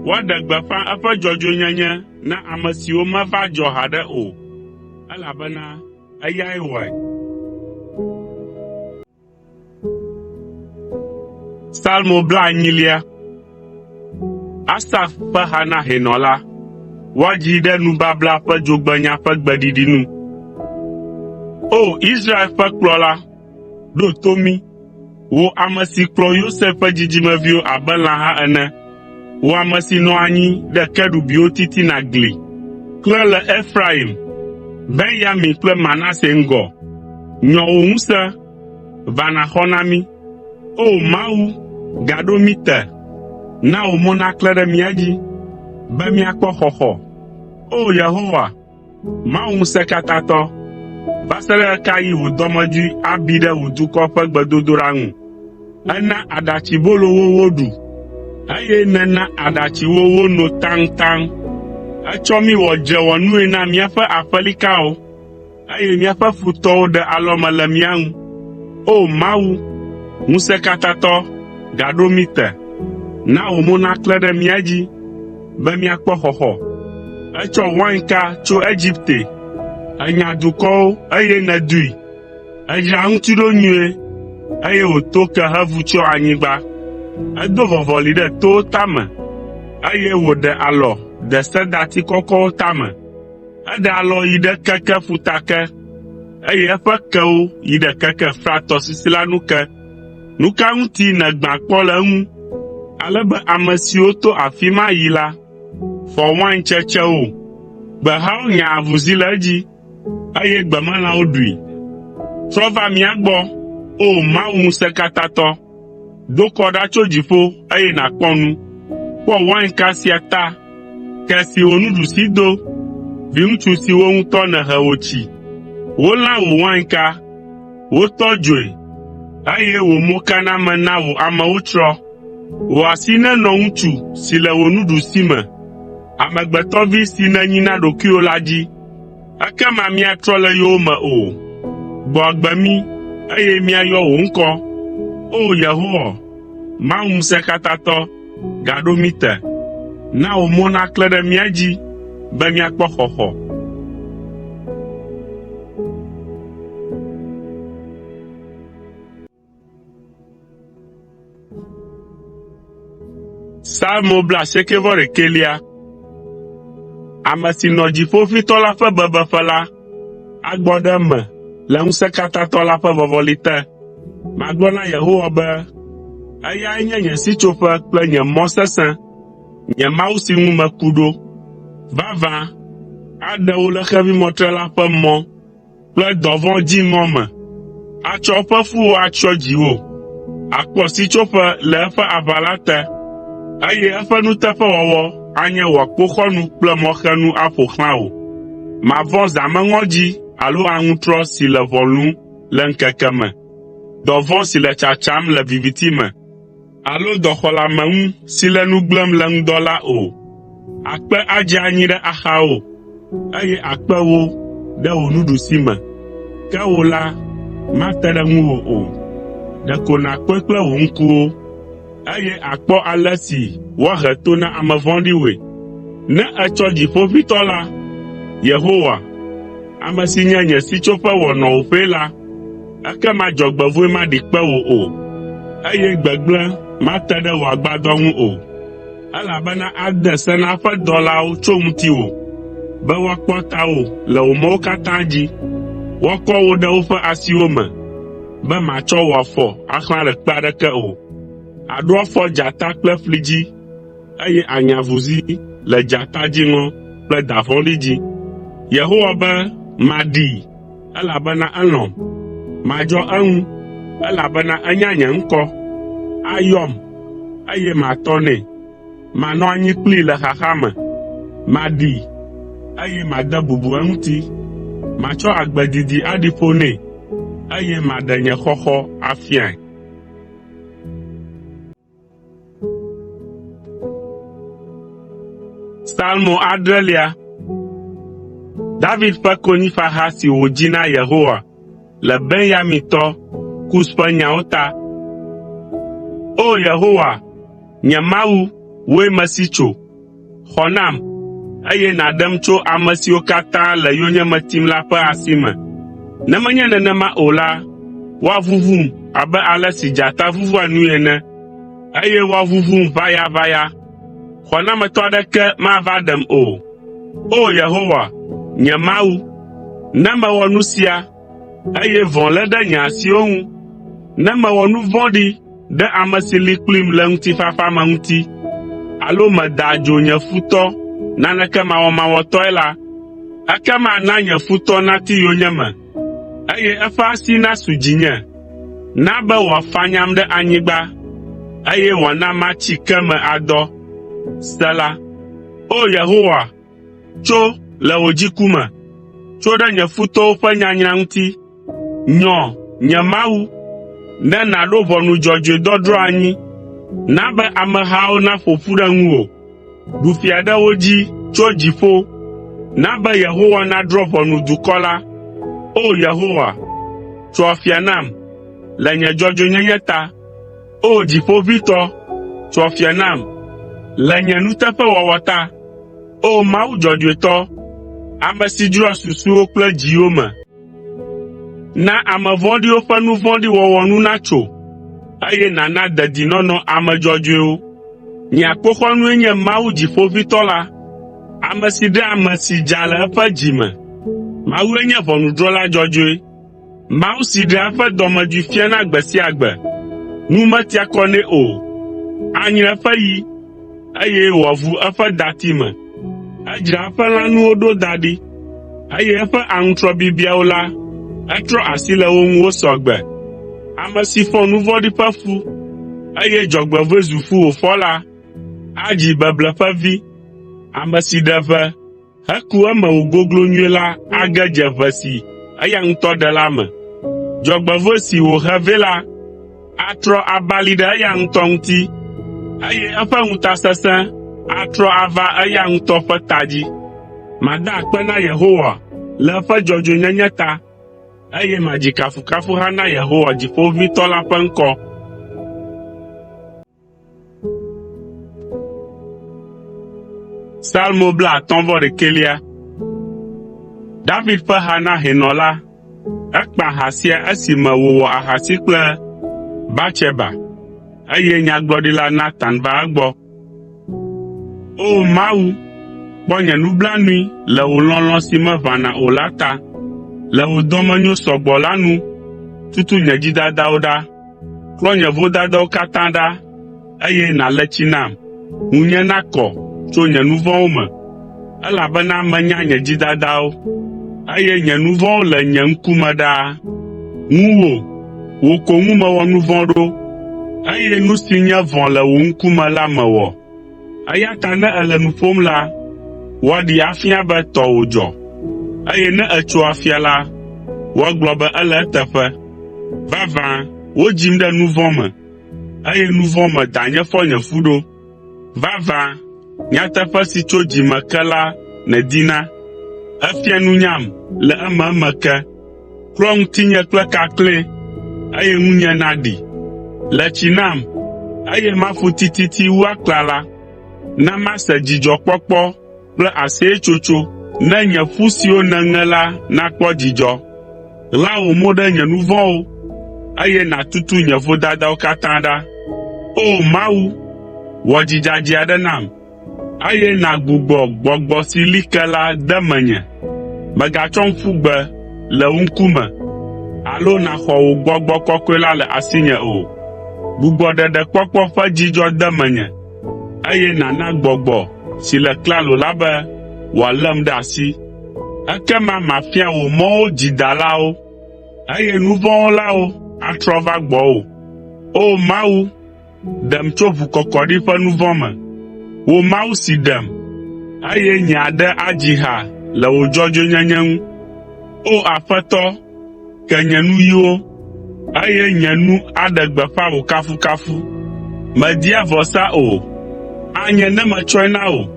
Woaɖe gbeƒã eƒe dzɔdzɔenyenye na ame siwo meva dzɔ haɖe o, elabena eyae wɔe. Salmo blaenyilia. Asaf ƒe ha na hɛnɔ la. Woadzii ɖe nubabla ƒe dzogbenya ƒe gbeɖiɖi nu. O! Israel ƒe kplɔla, ɖo to mí, wò ame si kplɔ Yosef ƒe dzidzimeviwo abe lãha ene, wò ame si nɔ anyi ɖe kerubiwo titina gli, klẽ le Efraim, Benyamin kple Manase ŋgɔ. Nyɔ wò ŋusẽ, va nàxɔ na mí. O! Mawu, gaɖo mí te, na wò mo naklẽ ɖe mía dzi, be míakpɔ xɔxɔ. O! Yehowa, Mawu Ŋusẽkatãtɔ, va se ɖe ɣe ka ɣi wò dɔmedzoe abi ɖe wò dukɔ ƒe gbedodoɖa ŋu? Èna aɖatsibolo wo woɖu, eye nèna aɖatsi wo wono taŋtaŋ. Ètsɔ mí wɔ dzrewɔnue na míaƒe aƒelikawo eye míaƒe futɔwo ɖe alɔme le mía ŋu. O! Mawu, Ŋusẽkatãtɔ, gaɖo mí te. Na wò mo naklẽ ɖe mía dzi be míakpɔ xɔxɔ. Ètsɔ wainka tso Egipte, ènya dukɔwo eye nèdoe. Èdzra eŋuti ɖo nyuie, eye wòto ke hevu tsyɔ anyigba. Edo vɔvɔli ɖe towo tame, eye wòɖe alɔ de sedati kɔkɔwo tame. Eɖe alɔ yi ɖe keke ƒuta ke, eye eƒe kewo yi ɖe keke Frat tɔsisi la nu ke. Nu ka ŋuti nègbã kpɔ le eŋu, ale be ame siwo to afi ma yi la fɔ wain tsetsewo? Gbehawo nya avuzi le edzi, eye gbemelãwo ɖui. Trɔ va mía gbɔ, O Mawu Ŋusẽkatãtɔ! Do kɔ ɖa tso dziƒo eye nàkpɔ nu. Kpɔ wainka sia ta, ke si wò nuɖusi do, viŋutsu si wò ŋutɔ nèhe wòtsi. Wolã wò wainka, wotɔ dzoe, eye wò mokaname na wò amewo tsrɔ̃. Wò asi nenɔ ŋutsu si le wò nuɖusime, amegbetɔvi si nènyi na ɖokuiwò la dzi, ekema míatrɔ le yowòme o. Gbɔ agbe mí. eye míayɔ wò ŋkɔ. O! Yehowa, Mawu Ŋusẽkatãtɔ, gaɖo mí te. Na wò mo naklẽ ɖe mía dzi be míakpɔ xɔxɔ. Salmo blaasiekɛ-vɔ-ɖekɛlia. Ame si nɔ Dziƒoʋĩtɔ la ƒe bebeƒe la agbɔ ɖe eme le Ŋusẽkatãtɔ la ƒe vɔvɔli te. Magblɔ na Yehowa be, “Eyae nye nye sitsoƒe kple nye mɔ sesẽ, nye Mawu si ŋu meku ɖo. Vavã, aɖe wò le xevimɔtrela ƒe mɔ kple dɔvɔ̃ dziŋɔ me. Atsɔ eƒe fuwo atsyɔ dziwò, àkpɔ sitsoƒe le eƒe aʋala te, eye eƒe nuteƒewɔwɔ anye wò akpoxɔnu kple mɔxenu aƒo xlã wò. Màvɔ̃ zãmeŋɔdzi alo aŋutrɔ si le ʋɔ lũm le ŋkeke me, dɔvɔ̃ si le tsatsam le viviti me alo dɔxɔleameŋu si le nu gblẽm le ŋdɔ la o. Akpe adze anyi ɖe axawò, eye akpe wò ɖe wò nuɖusime, ke wò la, mate ɖe ŋuwò o. Ɖeko nàkpɔe kple wò ŋkuwo, eye àkpɔ ale si woahe to na ame vɔ̃ɖiwoe. Ne ètsɔ Dziƒoʋĩtɔ la, Yehowa, ame si nye nye sitsoƒe wɔ nɔwòƒee la, ekema dzɔgbevɔ̃e maɖi kpe wò o, eye gbegblẽ mate ɖe wò agbadɔ ŋu o. Elabena ade se na eƒe dɔlawo tso ŋutiwò, be woakpɔ tawò le wò mɔwo katã dzi. Woakɔ wò ɖe woƒe asiwo me, be màtsɔ wò afɔ axlã ɖe kpe aɖeke o. Àɖo afɔ dzata kple ƒli dzi, eye ànya avuzi le dzata dziŋɔ kple da vɔ̃ɖi dzi. Yehowa be, “Maɖee, elabena elɔ̃m. Madzɔ eŋu, elabena enya nye ŋkɔ. Ayɔm, eye matɔ nɛ. Manɔ anyi kplii le xaxa me. Maɖee, eye made bubu eŋuti. Matsɔ agbe didi aɖi ƒo nɛ, eye maɖe nye xɔxɔ afiae.” Salmo adrelia. David ƒe konyifaha si wòdzi na Yehowa le Benyamintɔ Kus ƒe nyawo ta. O Yehowa, nye Mawu, wòe mesi tso. Xɔ nam, eye nàɖem tso ame siwo katã le yonyeme tim la ƒe asi me. Ne menye nenema o la, woavuvum abe ale si dzata vuvua nui ene, eye woavuvum ʋayaʋaya. Xɔnametɔ aɖeke mava ɖem o. O Yehowa, nye Mawu, ne mewɔ nu sia, eye vɔ̃ lé ɖe nye asiwo ŋu, ne mewɔ nu vɔ̃ɖi ɖe ame si li kplim le ŋutifafa me ŋuti, alo meda adzo nye futɔ naneke mawɔmawɔtɔe la, ekema na nye futɔ nati yonyeme, eye eƒe asi nasu dzinye. Na be wòafanyam ɖe anyigba, eye wòana matsi ke me adɔ. Sela. O Yehowa, tso le wò dziku me, tso ɖe nye futɔwo ƒe nyanyra ŋuti. Nyɔ, nye Mawu, ne nàɖo ʋɔnu dzɔdzɔe dɔdrɔ̃ anyi. Na be amehawo naƒo ƒu ɖe ŋuwò. Ɖu fia ɖe wo dzi tso dziƒo. Na be Yehowa nadrɔ̃ ʋɔnu dukɔ la. O! Yehowa, tso afia nam le nye dzɔdzɔenyenye ta. O! Dziƒoʋĩtɔ, tso afia nam le nye nuteƒewɔwɔ ta. O! Mawu dzɔdzɔetɔ, ame si dzroa susuwo kple dziwo me. Na ame vɔ̃ɖiwo ƒe nu vɔ̃ɖi wɔwɔ nu natso, eye nàna dedinɔnɔ ame dzɔdzɔewo. Nye akpoxɔnue nye Mawu Dziƒoʋĩtɔ la, ame si ɖea ame si dza le eƒe dzi me. Mawue nye ʋɔnudrɔ̃la dzɔdzɔe, Mawu si ɖea eƒe dɔmedzoe fiana gbe sia gbe. Nu metia kɔ nɛ o. Anyre eƒe yi, eye wòavu eƒe dati me. Edzra eƒe lãnuwo ɖo da ɖi, eye eƒe aŋutrɔ bibiawo la, etrɔ asi le wo ŋu wosɔ gbe. Ame si fɔ nu vɔ̃ɖi ƒe fu, eye dzɔgbevɔ̃e zu fu wòfɔ la, adzi beble ƒe vi. Ame si ɖe ʋe heku eme wògoglo nyuie la age dze ʋe si eya ŋutɔ ɖe la me. Dzɔgbevɔ̃e si wòhe vɛ la atrɔ abali ɖe eya ŋutɔ ŋuti, eye eƒe ŋutasesẽ atrɔ ava eya ŋutɔ ƒe ta dzi. Mada akpe na Yehowa le eƒe dzɔdzɔenyenye ta. eye madzi kafukafuha na Yehowa Dziƒoʋĩtɔ la ƒe ŋkɔ. Salmo David ƒe ha na hɛnɔ la. Ekpa ha sia esime wòwɔ ahasi kple Batseba, eye nyagblɔɖila Natan va egbɔ. O Mawu, kpɔ nye nublanui le wò lɔlɔ̃ si meʋãna o la ta. Le wò dɔmenyo sɔgbɔ la nu, tutu nye dzidadawo ɖa. Klɔ nye vodadawo katã ɖa, eye nàle tsi nam, ŋunye nakɔ tso nye nu vɔ̃wo me, elabena menya nye dzidadawo, eye nye nu vɔ̃wo le nye ŋkume ɖaa. Ŋuwò, wò ko ŋu mewɔ nu vɔ̃ ɖo, eye nu si nye vɔ̃ le wò ŋkume la mewɔ. Eya ta ne èle nu ƒom la, woaɖee afia be tɔwò dzɔ, eye ne ètso afia la, woagblɔ be ele eteƒe. Vavã, wodzim ɖe nu vɔ̃ me, eye nu vɔ̃ me danye fɔ nye fu ɖo. Vavã, nyateƒe si tso dzi me ke la nèdina. Èfia nunyam le ememe ke. Klɔ ŋutinye kple kakle, eye ŋunye naɖi. Le tsi nam, eye mafu tititi wu aklala. Na mase dzidzɔkpɔkpɔ kple aseyetsotso ne nye ƒu siwo nèŋe la nakpɔ dzidzɔ. Ɣla wò mo ɖe nye nu vɔ̃wo, eye nàtutu nye vodadawo katã ɖa. O! Mawu, wɔ dzi dzadzɛ aɖe nam, eye nàgbugbɔ gbɔgbɔ si li ke la de menye. Mègatsɔm ƒu gbe le wò ŋkume alo nàxɔ wò Gbɔgbɔ Kɔkɔe la le asinye o. Gbugbɔ ɖeɖekpɔkpɔ ƒe dzidzɔ de menye, eye nàna gbɔgbɔ si le klalo la be wòalém ɖe asi. Ekema mafia wò mɔwo dzidalawo, eye nu vɔ̃ wɔlawo atrɔ va gbɔwò. O Mawu, ɖem tso ʋukɔkɔɖi ƒe nu vɔ̃ me. Wò Mawu si ɖem, eye nye aɖe adzi ha le wò dzɔdzɔenyenye ŋu. O Aƒetɔ, ke nye nuyiwo, eye nye nu aɖe gbeƒã wò kafukafu. Mèdia vɔsa o, anye ne metsɔe na wò.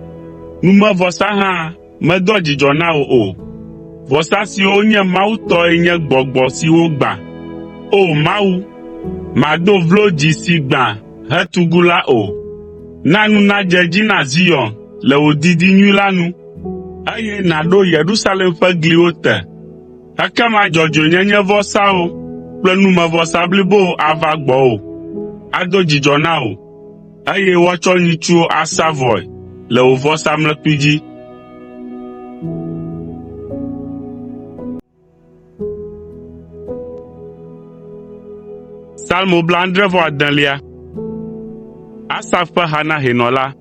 Numevɔsa hã medoa dzidzɔ na wò o. Vɔsa siwo nye Mawu tɔe nye gbɔgbɔ siwo gbã. O! Mawu, màdo vlo dzi si gbã hetugu la o. Na nu nadze edzi na Zion le wò didi nyui la nu, eye nàɖo Yerusalem ƒe gliwo te. Ekema dzɔdzɔenyenyevɔsawo kple numevɔsa blibowo ava gbɔwò, ado dzidzɔ na wò eye woatsɔ nyitsuwo asa vɔe le wò vɔsamlekpui dzi. Salmo Asaf ƒe ha na hɛnɔ la.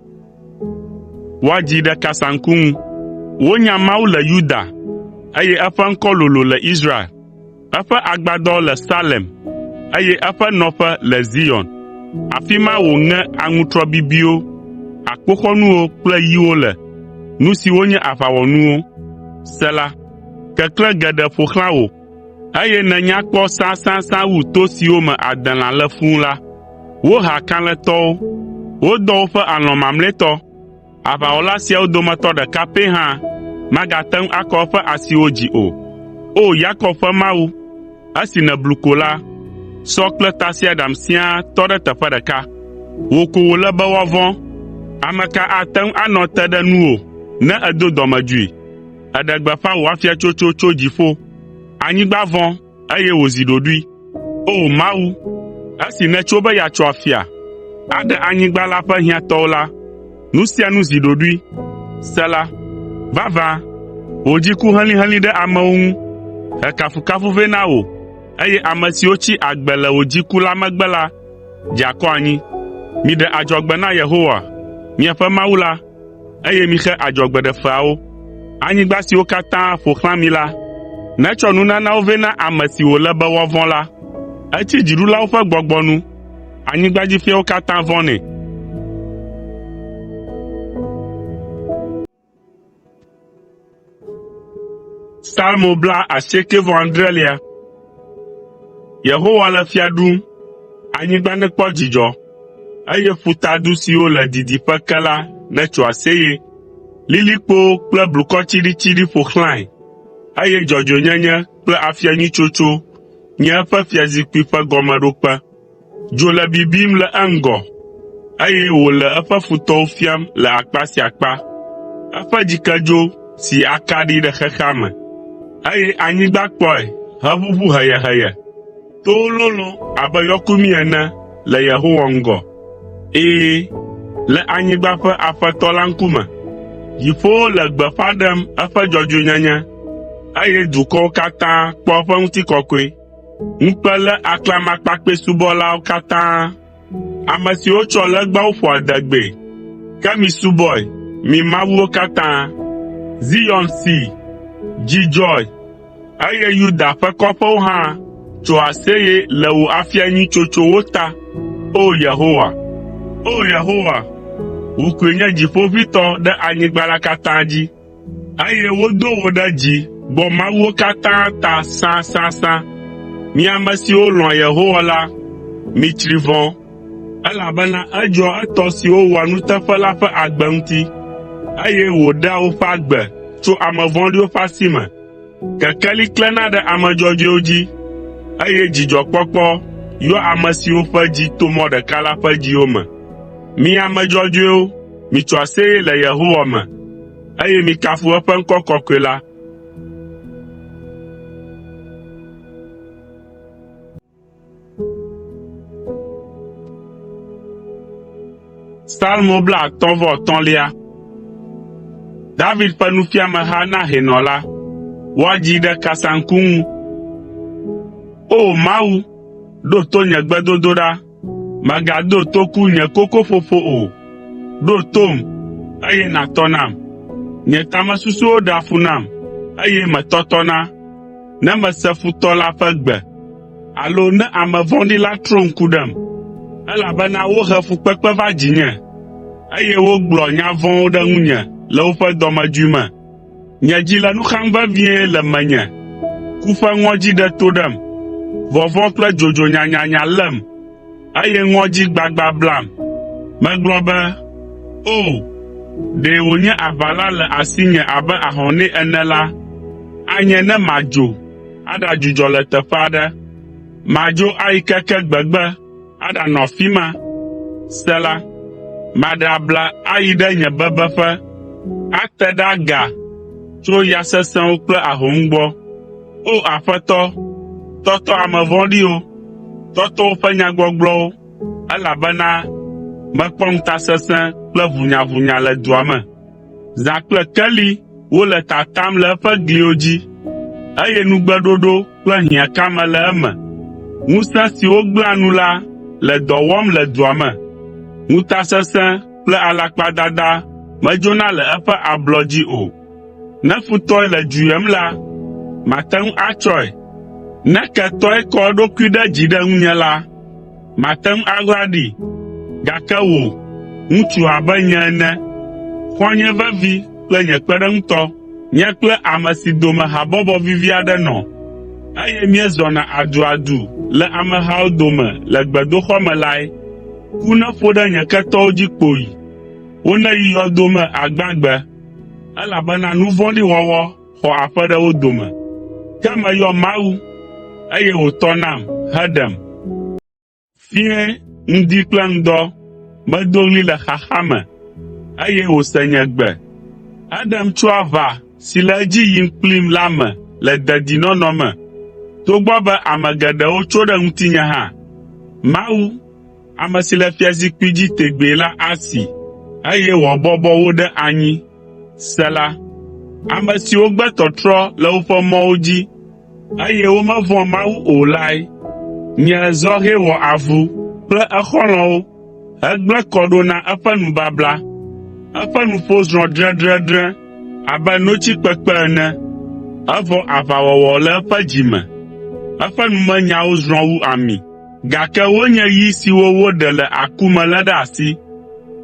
Woadzii ɖe kasaŋku ŋu. Wonya Mawu le Yuda, eye eƒe ŋkɔ lolo le Israel. Eƒe agbadɔ le Salem, eye eƒe nɔƒe le Zion. Afi ma wòŋe aŋutrɔ bibiwo, akpoxɔnuwo kple yiwo le, nu siwo nye aʋawɔnuwo. Sela. Keklẽ geɖe ƒo xlã wò, eye nènya kpɔ sãsãsã wu to siwo me adelã le fũu la. Woha kalẽtɔwo, wodɔ woƒe alɔ̃ mamlɛtɔ. Aʋawɔla siawo dometɔ ɖeka pɛ hã magate ŋu akɔ eƒe asiwo dzi o. O! Yakob ƒe Mawu, esi nèblu ko la, sɔ kple tasiaɖam siaa tɔ ɖe teƒe ɖeka. Wò ko wòle be woavɔ̃. Ame ka ate ŋu anɔ te ɖe nuwò ne èdo dɔmedzoe? Èɖe gbeƒã wò afiatsotso tso dziƒo. Anyigba vɔ̃, eye wòzi ɖoɖoe. O! Mawu, esi nètso be yeatso afia, aɖe anyigba la ƒe hiãtɔwo la, nu sia nu zi ɖoɖoe. Sela. Vavã, wò dziku helĩhelĩ ɖe amewo ŋu he kafukafu vɛ na wò, eye ame siwo tsi agbe le wò dziku la megbe la dze akɔ anyi. Miɖe adzɔgbe na Yehowa, miaƒe Mawu la, eye mixe adzɔgbeɖefeawo. Anyigba siwo katã ƒo xlã mi la, netsɔ nunanawo vɛ na ame si wòle be woavɔ̃ la. Etsi dziɖulawo ƒe gbɔgbɔ nu, anyigbadzifiawo katã vɔ̃nɛ. Salmo Yehowa le fia ɖum, anyigba nekpɔ dzidzɔ, eye ƒutadu siwo le didiƒe ke la netso aseye. Lilikpowo kple blukɔ tsiɖitsiɖi ƒo xlãe, eye dzɔdzɔenyenye kple. kple afia nyui tsotso nye eƒe fiazikpui ƒe gɔmeɖokpe. Dzo le bibim le eŋgɔ, eye wòle eƒe futɔwo fiam le akpa sia akpa. Eƒe dzikedzo si akaɖi ɖe xexea me, eye anyigba kpɔe heʋuʋu heyeheye. Towo lolõ abe yɔkumi ene le Yehowa ŋgɔ, ɛ̃, le anyigba ƒe Aƒetɔ la ŋkume. Dziƒowo le gbeƒã ɖem eƒe dzɔdzɔenyenye, eye dukɔwo katã kpɔ eƒe ŋutikɔkɔe. Ŋukpe lé aklamakpakpɛsubɔlawo katã, ame siwo tsɔ legbawo ƒoa adegbee. Ke misubɔe, mi mawuwo katã. Zion see, dzi dzɔe, eye Yuda ƒe kɔƒewo hã tso aseye le wò afia nyui tsotsowo ta, O Yehowa. O Yehowa, wò koe nye Dziƒoʋĩtɔ ɖe anyigba la katã dzi. Eye wodo wò ɖe dzi gbɔ mawuwo katã ta sãsãsã. Mi ame siwo lɔ̃a Yehowa la, mitsri vɔ̃, elabena edzɔa etɔ siwo wɔa nuteƒe la ƒe agbe ŋuti, eye wòɖea woƒe agbe tso ame vɔ̃ɖiwo ƒe asi me. Kekeli klẽna ɖe ame dzɔdzɔewo dzi, eye dzidzɔkpɔkpɔ yɔa ame siwo ƒe dzi to mɔ ɖeka la ƒe dziwo me. Mi ame dzɔdzɔewo, mitso aseye le Yehowa me, eye mikafu eƒe ŋkɔ kɔkɔe la. Salmo 53. David ƒe nufiameha na hɛnɔ la. Woadzii ɖe kasaŋku ŋu. O! Mawu, ɖo to nye gbedodoɖa. Mègado toku nye kokoƒoƒo o. Ɖo tom, eye nàtɔ nam. Nye tamesusuwo ɖea fu nam, eye metɔtɔna ne mese futɔ la ƒe gbe alo ne ame vɔ̃ɖi la trɔ ŋku ɖem, elabena wohe fukpekpe va dzinye, eye wogblɔ nya vɔ̃wo ɖe ŋunye le woƒe dɔmedzoe me. Nye dzi le nu xam vevie le menye, ku ƒe ŋɔdzi ɖe to ɖem, vɔvɔ̃ kple dzodzo nyanyanya lém, eye ŋɔdzi gbagba blam. Megblɔ be, “O, ɖe wònye aʋala le asinye abe ahɔnɛ ene la, anye ne madzo aɖadzudzɔ le teƒe aɖe. Madzo ayi keke gbegbe aɖanɔ afi ma. Sela Maɖe abla ayi ɖe nye bebeƒe, ate ɖe aga tso ya sesẽwo kple ahom gbɔ. O Aƒetɔ, tɔtɔ ame vɔ̃ɖiwo, tɔtɔ woƒe nyagbɔgblɔwo, elabena mekpɔ ŋutasesẽ kple ʋunyaʋunya le dua me. Zã kple keli wole tatam le eƒe gliwo dzi, eye nugbeɖoɖo kple hiãkame le eme. Ŋusẽ siwo gblẽa nu la le dɔ wɔm le dua me. Ŋutasesẽ kple alakpadada medzona le eƒe ablɔ dzi o. Ne futɔe le dzuyem la, mate ŋu atsɔe. Ne ketɔe kɔ eɖokui ɖe dzi ɖe ŋunye la, Mate ŋu aɣla ɖee, gake wò, ŋutsu abe nye ene, xɔ̃nye vevi kple nye kpeɖeŋutɔ, nye kple ame si dome habɔbɔ vivi aɖe nɔ, eye míezɔna aduadu le amehawo dome le gbedoxɔ me lae. Ku neƒo ɖe nye ketɔwo dzi kpoyi, woneyi yɔdo me agbagbe, elabena nu vɔ̃ɖi wɔwɔ xɔ aƒe ɖe wo dome. Ke meyɔ Mawu, eye wòtɔ nam heɖem. Fiẽ, ŋdi kple ŋdɔ, medo ɣli le xaxa me, eye wòse nye gbe. Eɖem tso aʋa si le edzi yim kplim la me le dedinɔnɔ me, togbɔ be ame geɖewo tso ɖe ŋutinye hã. Mawu, ame si le fiazikpui dzi tegbee la asi, eye wòabɔbɔ wo ɖe anyi. Sela. Ame siwo gbe tɔtrɔ le woƒe mɔwo dzi, eye womevɔ̃a Mawu o lae. Nye zɔhɛ wɔ avu kple exɔlɔ̃wo hegblẽ kɔ ɖo na eƒe nubabla. Eƒe nuƒo zrɔ̃ dredredre abe notsi kpekpe ene, evɔ aʋawɔwɔ le eƒe dzi me. Eƒe numenyawo zrɔ̃ wu ami. Gake wonye yi siwo woɖe le aku me lé ɖe asi.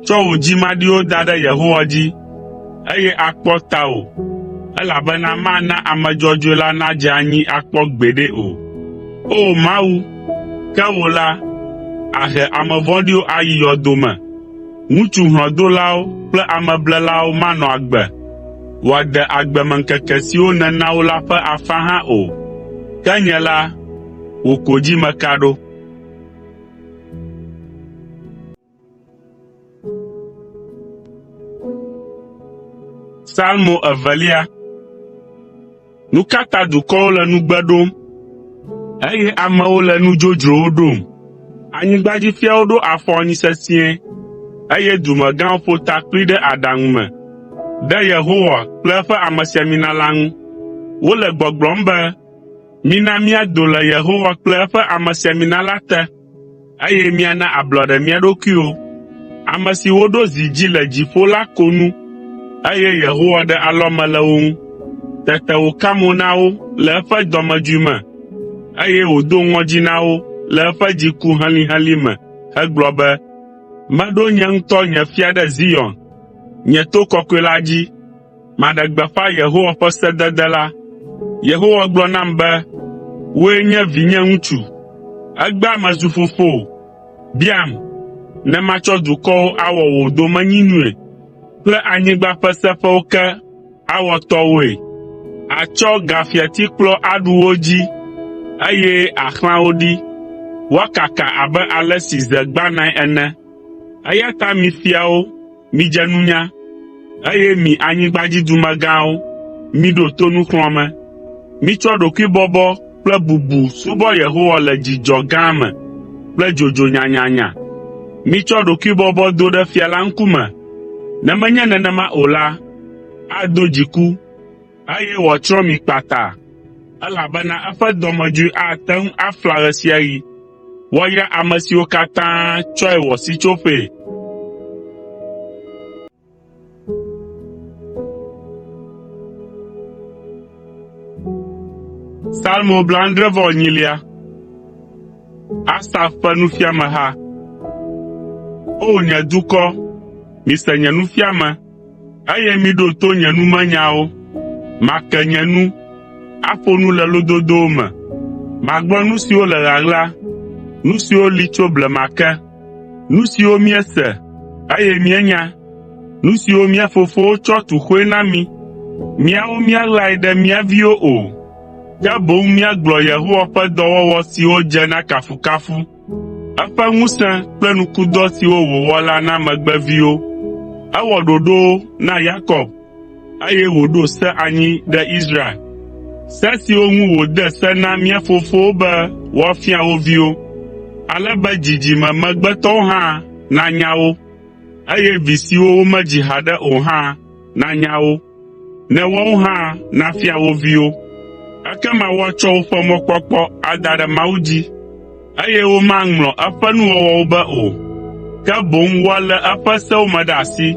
Tsɔ wò dzimaɖiwo da ɖe Yehowa dzi, eye akpɔ tawò, elabena mana ame dzɔdzɔe la nadze anyi akpɔ gbeɖe o. O! Mawu, ke wò la, àhe ame vɔ̃ɖiwo ayi yɔdo me. Ŋutsu hlɔ̃dolawo kple ameblelawo manɔ agbe wòade agbemeŋkeke siwo nèna wo la ƒe afã hã o. Ke nye la, wò ko dzi meka ɖo. Salmo evelia. Nu ka ta dukɔwo le nugbe ɖom, eye amewo le nu dzodzrowo ɖom? Anyigbadzifiawo ɖo afɔ anyi sesĩe, eye dumegãwo ƒo ta kpli ɖe aɖaŋu me ɖe Yehowa kple eƒe amesiamina la ŋu. Wole gbɔgblɔm be, “Mina míado le Yehowa kple eƒe amesiamina la te, eye míana ablɔɖe mía ɖokuiwo.” Ame si woɖo zi dzi le dziƒo la ko nu, eye Yehowa ɖe alɔme le wo ŋu. Tete wòka mo na wo le eƒe dɔmedzoe me, eye wòdo ŋɔdzi na wo le eƒe dziku helĩhelĩ me hegblɔ be, “Meɖo nye ŋutɔ nye fia ɖe Zion, nye to kɔkɔe la dzi. Maɖe gbeƒã Yehowa ƒe sedede la. Yehowa gblɔ nam be, “Wòe nye vinye ŋutsu, egbea mezu fofowò. Biam, ne matsɔ dukɔwo awɔ wò domenyinui kple anyigba ƒe seƒewo ke awɔ tɔwòe. Àtsɔ gafiatikplɔ aɖu wo dzi, eye àxlã wo ɖi, woakaka abe ale si ze gbãnae ene.” Eya ta mi fiawo, midze nunya, eye mi anyigbadzidumegãwo, miɖo to nuxlɔ̃ame. Mitsɔ ɖokuibɔbɔ kple bubu subɔ Yehowa le dzidzɔ gã me kple dzodzo nyanyanya. Mitsɔ ɖokuibɔbɔ do ɖe fia la ŋkume, ne menye nenema o la, ado dziku, eye wòatsrɔ̃ mi kpata, elabena eƒe dɔmedzoe ate ŋu afla ɣe sia ɣi. Woayra ame siwo katã tsɔe wɔ sitsoƒee. Salmo blaadre-vɔ-enyilia. Asaf ƒe nufiameha. O! Nye dukɔ, mise nye nufiame, eye miɖo to nye numenyawo. Make nye nu, aƒo nu le lododowo me. Magblɔ nu siwo le ɣaɣla, nu siwo li tso blema ke, nu siwo míese, eye míenya, nu siwo mía fofowo tsɔ tu xoe na mí. Míawo míaɣlae ɖe mía viwo o, ke boŋ míagblɔ Yehowa ƒe dɔwɔwɔ siwo dze na kafukafu, eƒe ŋusẽ kple nukudɔ siwo wòwɔ la na megbeviwo. Ewɔ ɖoɖowo na Yakob, eye wòɖo se anyi ɖe Israel, se siwo ŋu wòde se na mía fofowo be woafia wo viwo, ale be dzidzime megbetɔwo hã nanya wo, eye vi siwo womedzi haɖe o hã nanya wo, ne woawo hã nafia wo viwo. Ekema woatsɔ woƒe mɔkpɔkpɔ ada ɖe Mawu dzi, eye womaŋlɔ eƒe nuwɔwɔwo be o, ke boŋ woalé eƒe sewo me ɖe asi.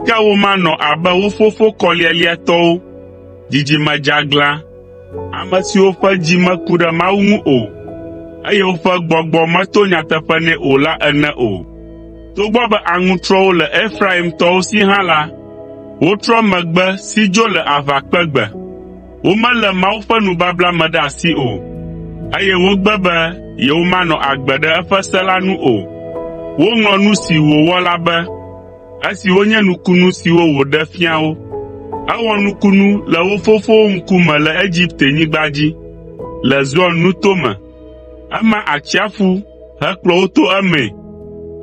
Ke womanɔ abe wo fofo kɔlialiatɔwo, dzidzime dzeaglã, ame siwo ƒe dzi meku ɖe Mawu ŋu o, eye woƒe gbɔgbɔ meto nyateƒe nɛ o la ene o. Togbɔ be aŋutrɔwo le Efraimtɔwo si hã la, wotrɔ megbe si dzo le aʋakpegbe. Womelé Mawu ƒe nubabla me ɖe asi o, eye wogbe be yewomanɔ agbe ɖe eƒe se la nu o. Woŋlɔ nu si wòwɔ la be, esiwo nye nukunu siwo wòɖe fia wo. Ewɔ nukunu le wo fofowo ŋkume le Egiptenyigba dzi, le Zoan nuto me. Ema atsiaƒu hekplɔ wo to emee,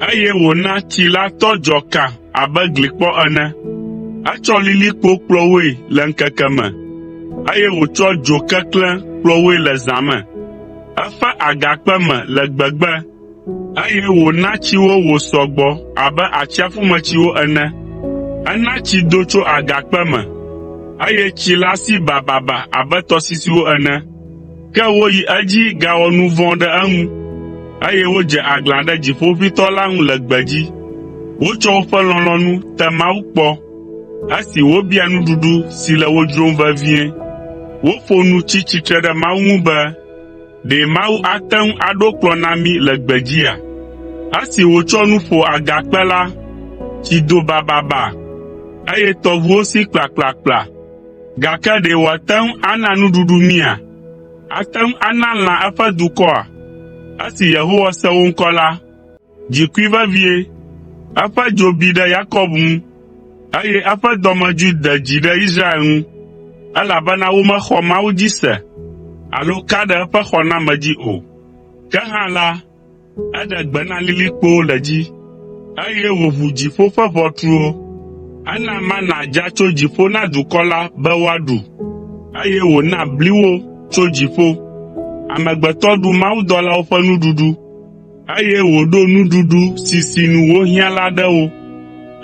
eye wòna tsi la tɔ dzɔ ka abe glikpɔ ene. Etsɔ lilikpo kplɔ woe le ŋkeke me, eye wòtsɔ dzo keklẽ kplɔ woe le zã me. Efe agakpe me le gbegbe, eye wòna tsi wo wòsɔ gbɔ abe atsiaƒumetsiwo ene. Ena tsi do tso agakpe me, eye tsi la si bababa abe tɔsisiwo ene. Ke woyi edzi gawɔ nu vɔ̃ ɖe eŋu, eye wodze aglã ɖe Dziƒoʋĩtɔ la ŋu le gbedzi. Wotsɔ woƒe lɔlɔ̃nu te Mawu kpɔ esi wobia nuɖuɖu si le wo dzrom vevie. Woƒo nu tsi tsitre ɖe Mawu ŋu be, “Ɖe Mawu ate ŋu aɖo kplɔ̃ na mí le gbedzia?” Esi wòtsɔ nu ƒo agakpe la, tsi do bababa, eye tɔʋuwo si kplakplakpla. Gake ɖe wòate ŋu ana nuɖuɖu mía? Ate ŋu ana lã eƒe dukɔa? Esi Yehowa se wo ŋkɔ la, dzi kui vevie. Eƒe dzo bi ɖe Yakob ŋu, eye eƒe dɔmedzoe de dzi ɖe Israel ŋu, elabena womexɔ Mawu dzi se, alo ka ɖe eƒe xɔname dzi o. Ke hã la, eɖe gbe na lilikpowo le dzi, eye wòʋu dziƒo ƒe ʋɔtruwo. Ena mana dza tso dziƒo na dukɔ la be woaɖu, eye wòna bli wo tso dziƒo. Amegbetɔ ɖu mawudɔlawo ƒe nuɖuɖu, eye wòɖo nuɖuɖu si sinu wohiã la ɖe wo.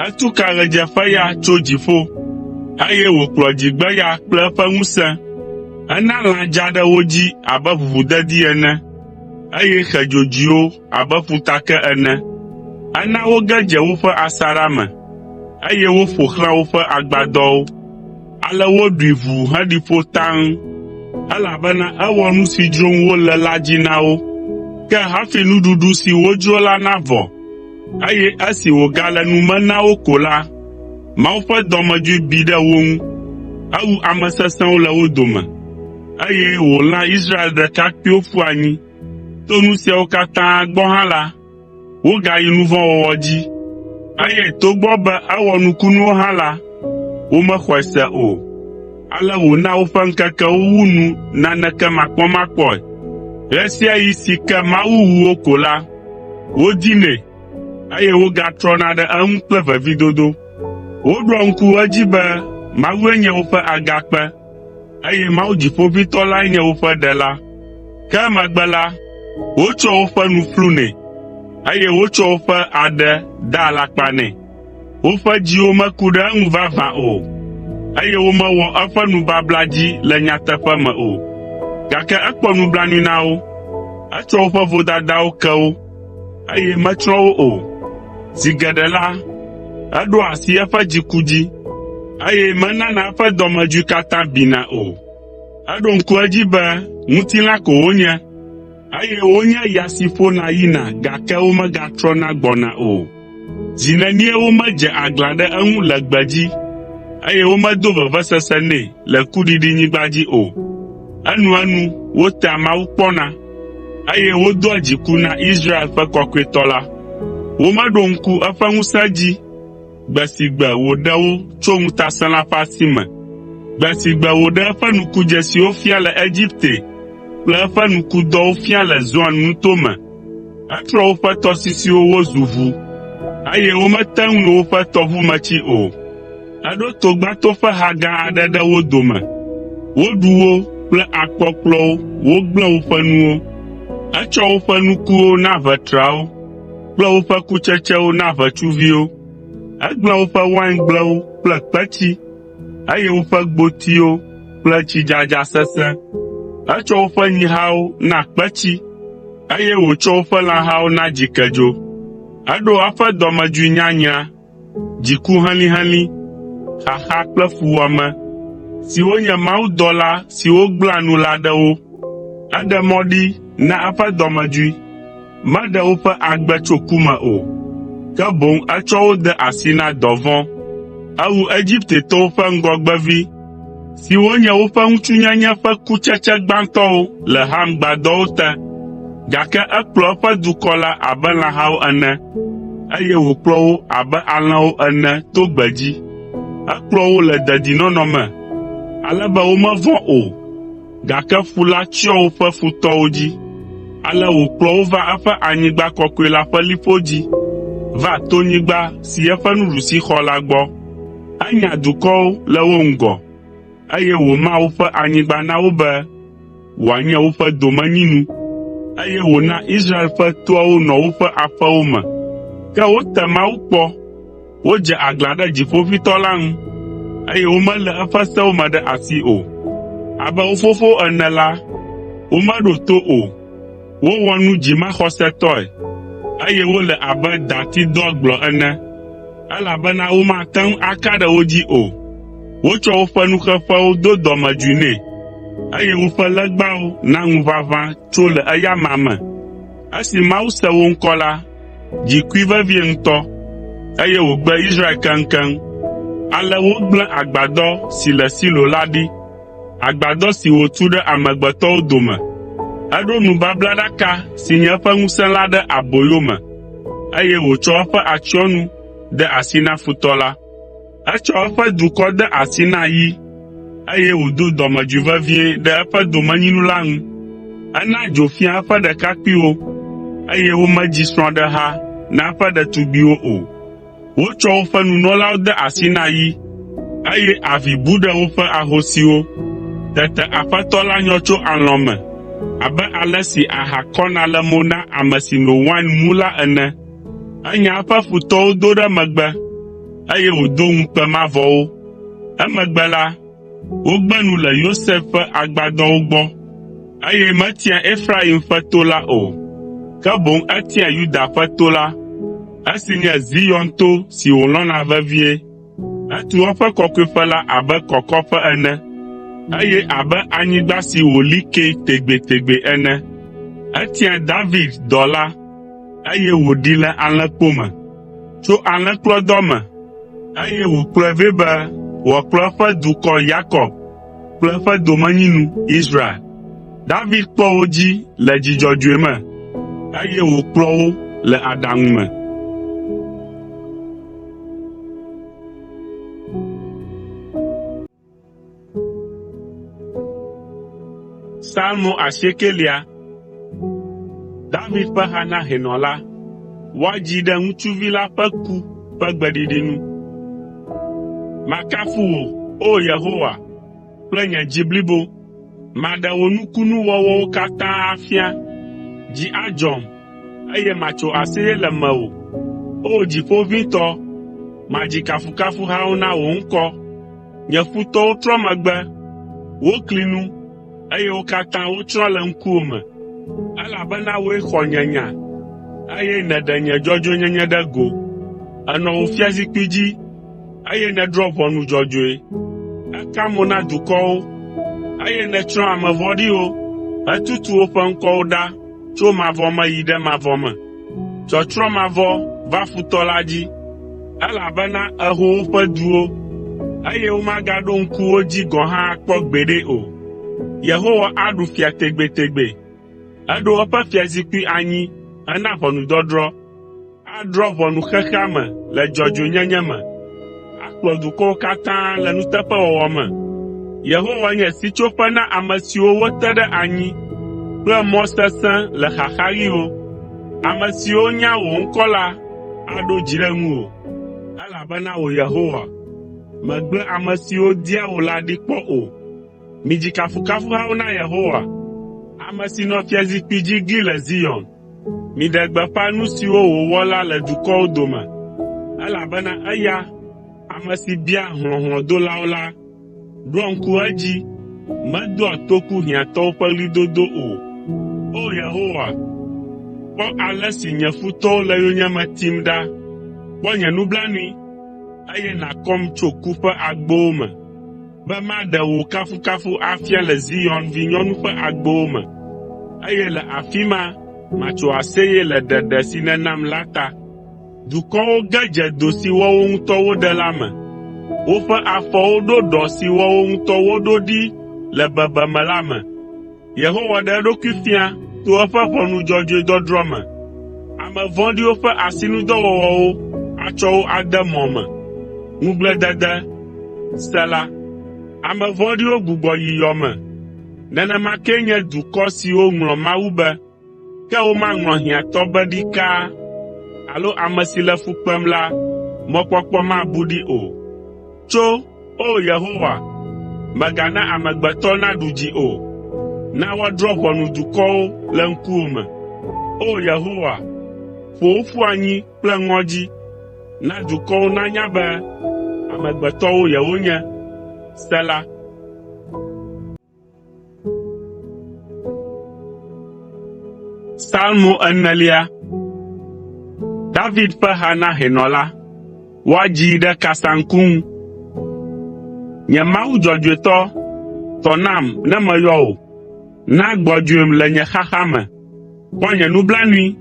Etu ka ɣedzeƒeya tso dziƒo, eye wòkplɔ dzigbeya kple eƒe ŋusẽ. Ena lã dza ɖe wo dzi abe ʋuʋudedi ene, eye xe dzodzoewo abe ƒutake ene. Ena woge dze woƒe asaɖa me, eye woƒo xlã woƒe agbadɔwo. Ale woɖui ʋuu heɖi ƒo taŋ, elabena ewɔ nu si dzrom wole la dzi na wo. Ke hafi nuɖuɖu si wodzro la navɔ, eye esi wògale nu me na wo ko la, Mawu ƒe dɔmedzoe bi ɖe wo ŋu. Ewu ame sesẽwo le wo dome, eye wòlã Israel ɖekakpuiwo ƒu anyi. To nu siawo katã gbɔ hã la, wogayi nu vɔ̃ wɔwɔ dzi, eye togbɔ be ewɔ nukunuwo hã la, womexɔe se o. Ale wòna woƒe ŋkekewo wu nu naneke makpɔmakpɔe. Ɣe sia ɣi si ke Mawu wu wo ko la, wodinɛ, eye wogatrɔna ɖe eŋu kple vevidodo. Woɖoa ŋku edzi be Mawue nye woƒe Agakpe, eye Mawu Dziƒoʋĩtɔ lae nye woƒe Ɖela. Ke emegbe la, wotsɔa woƒe nu flunɛ, eye wotsɔa woƒe aɖe daa alakpa nɛ. Woƒe dziwo meku ɖe eŋu vavã o, eye womewɔ eƒe nubabla dzi le nyateƒe me o. Gake ekpɔ nublanui na wo, etsɔ woƒe vodadawo ke wo, eye metsrɔ̃ wo o. Zi geɖe la, eɖoa asi eƒe dziku dzi, eye menana eƒe dɔmedzoe katã bina o. Eɖo ŋku edzi be ŋutilã ko wonye, eye wonye ya si ƒona yina gake womegatrɔna gbɔna o. Zi nenie womedze aglã ɖe eŋu le gbedzi, eye womedo vevesese nɛ le kuɖiɖinyigba dzi o. Enuenu wotea Mawu kpɔna, eye wodoa dziku na Israel ƒe Kɔkɔetɔ la. Womeɖo ŋku eƒe ŋusẽ dzi gbe si gbe wòɖe wo tso ŋutasẽla ƒe asi me, gbe si gbe wòɖe eƒe nukudzesiwo fia le Egipte kple eƒe nukudɔwo fia le Zoan nuto me. Etrɔ woƒe tɔsisiwo wozu ʋu, eye womete ŋu no woƒe tɔʋumetsi o. Eɖo togbatoƒe ha gã aɖe ɖe wo dome. Woɖu wo kple akpɔkplɔwo wogblẽ woƒe nuwo. Etsɔ woƒe nukuwo na ʋetrawo kple woƒe kutsetsewo na ʋetsuviwo. Egblẽ woƒe waingblewo kple kpetsi, eye woƒe gbotiwo kple tsidzadza sesẽ. Etsɔ woƒe nyihawo na kpetsi, eye wòtsɔ woƒe lãhawo na dzikedzo. Eɖo eƒe dɔmedzoe nyanyra, dziku helĩhelĩ, xaxa kple fuwɔame, siwo nye mawudɔla siwo gblẽa nu la ɖe wo. Eɖe mɔ ɖi na eƒe dɔmedzoe, meɖe woƒe agbe tso ku me o, ke boŋ etsɔ wo de asi na dɔvɔ̃. Ewu Egiptetɔwo ƒe ŋgɔgbevi siwo nye woƒe ŋutsunyenye ƒe kutsetse gbãtɔwo le Ham gbadɔwo te, gake ekplɔ eƒe dukɔ la abe lãhawo ene, eye wòkplɔ wo abe alẽwo ene to gbedzi. Ekplɔ wo le dedinɔnɔ me, ale be womevɔ̃ o, gake ƒu la tsyɔ woƒe futɔwo dzi. Ale wòkplɔ wo va eƒe anyigba kɔkɔe la ƒe liƒo dzi, va tonyigba si eƒe nuɖusi xɔ la gbɔ. Enya dukɔwo le wo ŋgɔ, eye wòma woƒe anyigba na wo be wòanye woƒe domenyinu, eye wòna Israel ƒe toawo nɔ woƒe aƒewo me. Ke wote Mawu kpɔ, wodze aglã ɖe Dziƒoʋĩtɔ la ŋu, eye womelé eƒe sewo me ɖe asi o. Abe wo fofowo ene la, womeɖo to o. Wowɔ nu dzimaxɔsetɔe, eye wole abe dati doagblɔ ene, elabena womate ŋu aka ɖe wo dzi o. Wotsɔ woƒe nuxeƒewo do dɔmedzoe nɛ, eye woƒe legbawo na ŋuʋaʋã tso le eya amea me. Esi Mawu se wo ŋkɔ la, dzi kui vevie ŋutɔ, eye wògbe Israel keŋkeŋ. Ale wogblẽ agbadɔ si le Silo la ɖi, agbadɔ si wòtu ɖe amegbetɔwo dome. Eɖo nubablaɖaka si nye eƒe ŋusẽ la ɖe aboyo me, eye wòtsɔ eƒe atsyɔ̃nu de asi na futɔ la. Etsɔ eƒe dukɔ de asi na yi, eye wòdo dɔmedzoe vevie ɖe eƒe domenyinu la ŋu. Ena dzo fia eƒe ɖekakpuiwo, eye womedzi srɔ̃ɖeha na eƒe ɖetugbiwo o. Wotsɔ woƒe nunɔlawo de asi na yi, eye avi bu ɖe woƒe ahosiwo. Tete Aƒetɔ la nyɔ tso alɔ̃ me abe ale si aha kɔna le mo na ame si no wain mu la ene. Enya eƒe futɔwo do ɖe megbe, eye wòdo ŋukpe mavɔ wo. Emegbe la, wogbe nu le Yosef ƒe agbadɔwo gbɔ, eye metia Efraim ƒe to la o, ke boŋ etia Yuda ƒe to la, esi nye Zion to si wòlɔ̃na vevie. Etu eƒe kɔkɔeƒe la abe kɔkɔƒe ene, eye abe anyigba si wòli kee tegbetegbe ene. Etia David dɔla, eye wòɖee le alẽkpo me, tso alẽkplɔdɔ me, eye wòkplɔe vɛ be wòakplɔ eƒe dukɔ Yakob kple eƒe domenyinu Israel. David kpɔ wo dzi le dzi dzɔdzɔe me, eye wòkplɔ wo le aɖaŋu me. Psalmo asiekelia. David ƒe ha na hɛnɔ la. Woadzii ɖe ŋutsuvi la ƒe ku ƒe gbeɖiɖi nu. Makafu wò, O Yehowa, kple nye dzi blibo. Maɖe wò nukunuwɔwɔwo katã afia. Dzi adzɔm, eye matso aseye le mewò. O Dziƒoʋĩtɔ, madzi kafukafuhawo na wò ŋkɔ. Nye futɔwo trɔ megbe, wokli nu, eye wo katã wotsrɔ̃ le ŋkuwò me. Elabena wòe xɔ nye nya, eye nèɖe nye dzɔdzɔenyenye ɖe go. Ènɔ wò fiazikpui dzi, eye nèdrɔ̃ ʋɔnu dzɔdzɔe. Èka mo na dukɔwo, eye nètsrɔ̃ ame vɔ̃ɖiwo hetutu woƒe ŋkɔwo ɖa tso mavɔ me yi ɖe mavɔ me. Tsɔtsrɔ̃ mavɔ va futɔ la dzi, elabena èho woƒe duwo, eye womagaɖo ŋku wo dzi gɔ̃ hã akpɔ gbeɖe o. Yehowa aɖu fia tegbetegbe. Eɖo eƒe fiazikpui anyi hena ʋɔnudɔdrɔ̃. Adrɔ̃ ʋɔnu xexea me le dzɔdzɔenyenye me. Akplɔ dukɔwo katã le nuteƒewɔwɔ me. Yehowa nye sitsoƒe na ame siwo wote ɖe anyi kple mɔ sesẽ le xaxaɣiwo. Ame siwo nya wò ŋkɔ la aɖo dzi ɖe ŋuwò, elabena wò Yehowa, mègblẽ ame siwo dia wò la ɖi kpɔ o. Midzi kafukafuhawo na Yehowa, ame si nɔ fiazikpui dzi gli le Zion. Miɖe gbeƒã nu siwo wòwɔ la le dukɔwo dome, elabena eya, ame si bia hlɔ̃ hlɔ̃dolawo la, ɖoa ŋku edzi, medoa toku hiãtɔwo ƒe ɣlidodo o. O Yehowa, kpɔ ale si nye futɔwo le yonyeme tim ɖa! Kpɔ nye nublanui, eye nàkɔm tso ku ƒe agbowo me, be maɖe wò kafukafu afia le Zion vinyɔnu ƒe agbowo me, eye le afi ma matso aseye le ɖeɖe si nènam la ta. Dukɔwo ge dze do si woawo ŋutɔ woɖe la me. Woƒe afɔwo ɖo ɖɔ si woawo ŋutɔ woɖo ɖi le bebeme la me. Yehowa ɖe eɖokui fia to eƒe ʋɔnu dzɔdzɔe dɔdrɔ̃ me. Ame vɔ̃ɖiwo ƒe asinudɔwɔwɔwo atsɔ wo ade mɔ me. Ŋugbledede. Sela. Ame vɔ̃ɖiwo gbugbɔ yi yɔ me. Nenema kee nye dukɔ siwo ŋlɔ Mawu be. Ke womaŋlɔ hiãtɔ be ɖikaa alo ame si le fu kpem la mɔkpɔkpɔ mabu ɖi o. Tso, O Yehowa, mègana amegbetɔ naɖu dzi o. Na woadrɔ̃ ʋɔnu dukɔwo le ŋkuwò me. O Yehowa, ƒo wo ƒu anyi kple ŋɔdzi. Na dukɔwo nanya be amegbetɔwo yewonye. Sela. Psalmo enelia. David ƒe ha na hɛnɔ la. Woadzii ɖe kasaŋku ŋu. Nye Mawu dzɔdzɔetɔ, tɔ nam ne meyɔ wò. Na gbɔdzɔem le nye xaxa me. Kpɔ nye nublanui,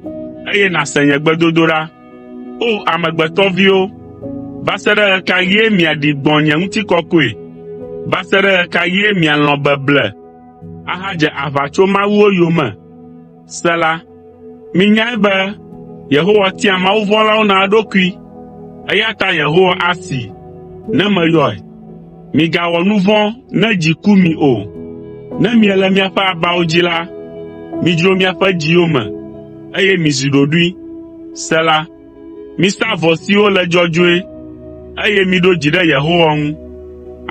eye nàse nye gbedodoɖa. O amegbetɔviwo, va se ɖe ɣe ka ɣie miaɖi gbɔ̃ nye ŋutikɔkɔe? Va se ɖe ɣe ka ɣie mialɔ̃ beble ahadze aʋatsomawuwo yome? Sela Minyae be Yehowa tia mawuvɔ̃lawo na eɖokui, eya ta Yehowa asee ne meyɔe. Migawɔ nu vɔ̃ ne dzi ku mi o. Ne miele miaƒe abawo dzi la, midzro miaƒe dziwo me, eye mizi ɖoɖoe. Sela. Misa vɔ siwo le dzɔdzɔe, eye miɖo dzi ɖe Yehowa ŋu.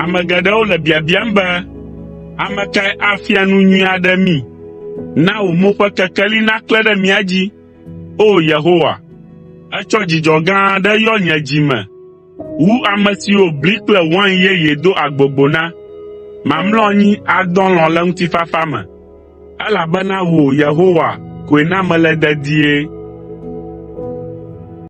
Ame geɖewo le biabiam be, “Ame kae afia nu nyui aɖe mí?” Na wò mo ƒe kekeli naklẽ ɖe mía dzi, O Yehowa. Ètsɔ dzidzɔ gã aɖe yɔ nye dzi me wu ame siwo bli kple wain yeye do agbogbo na. Mamlɔ anyi adɔ alɔ̃ le ŋutifafa me, elabena wò, Yehowa, koe na mele dedie.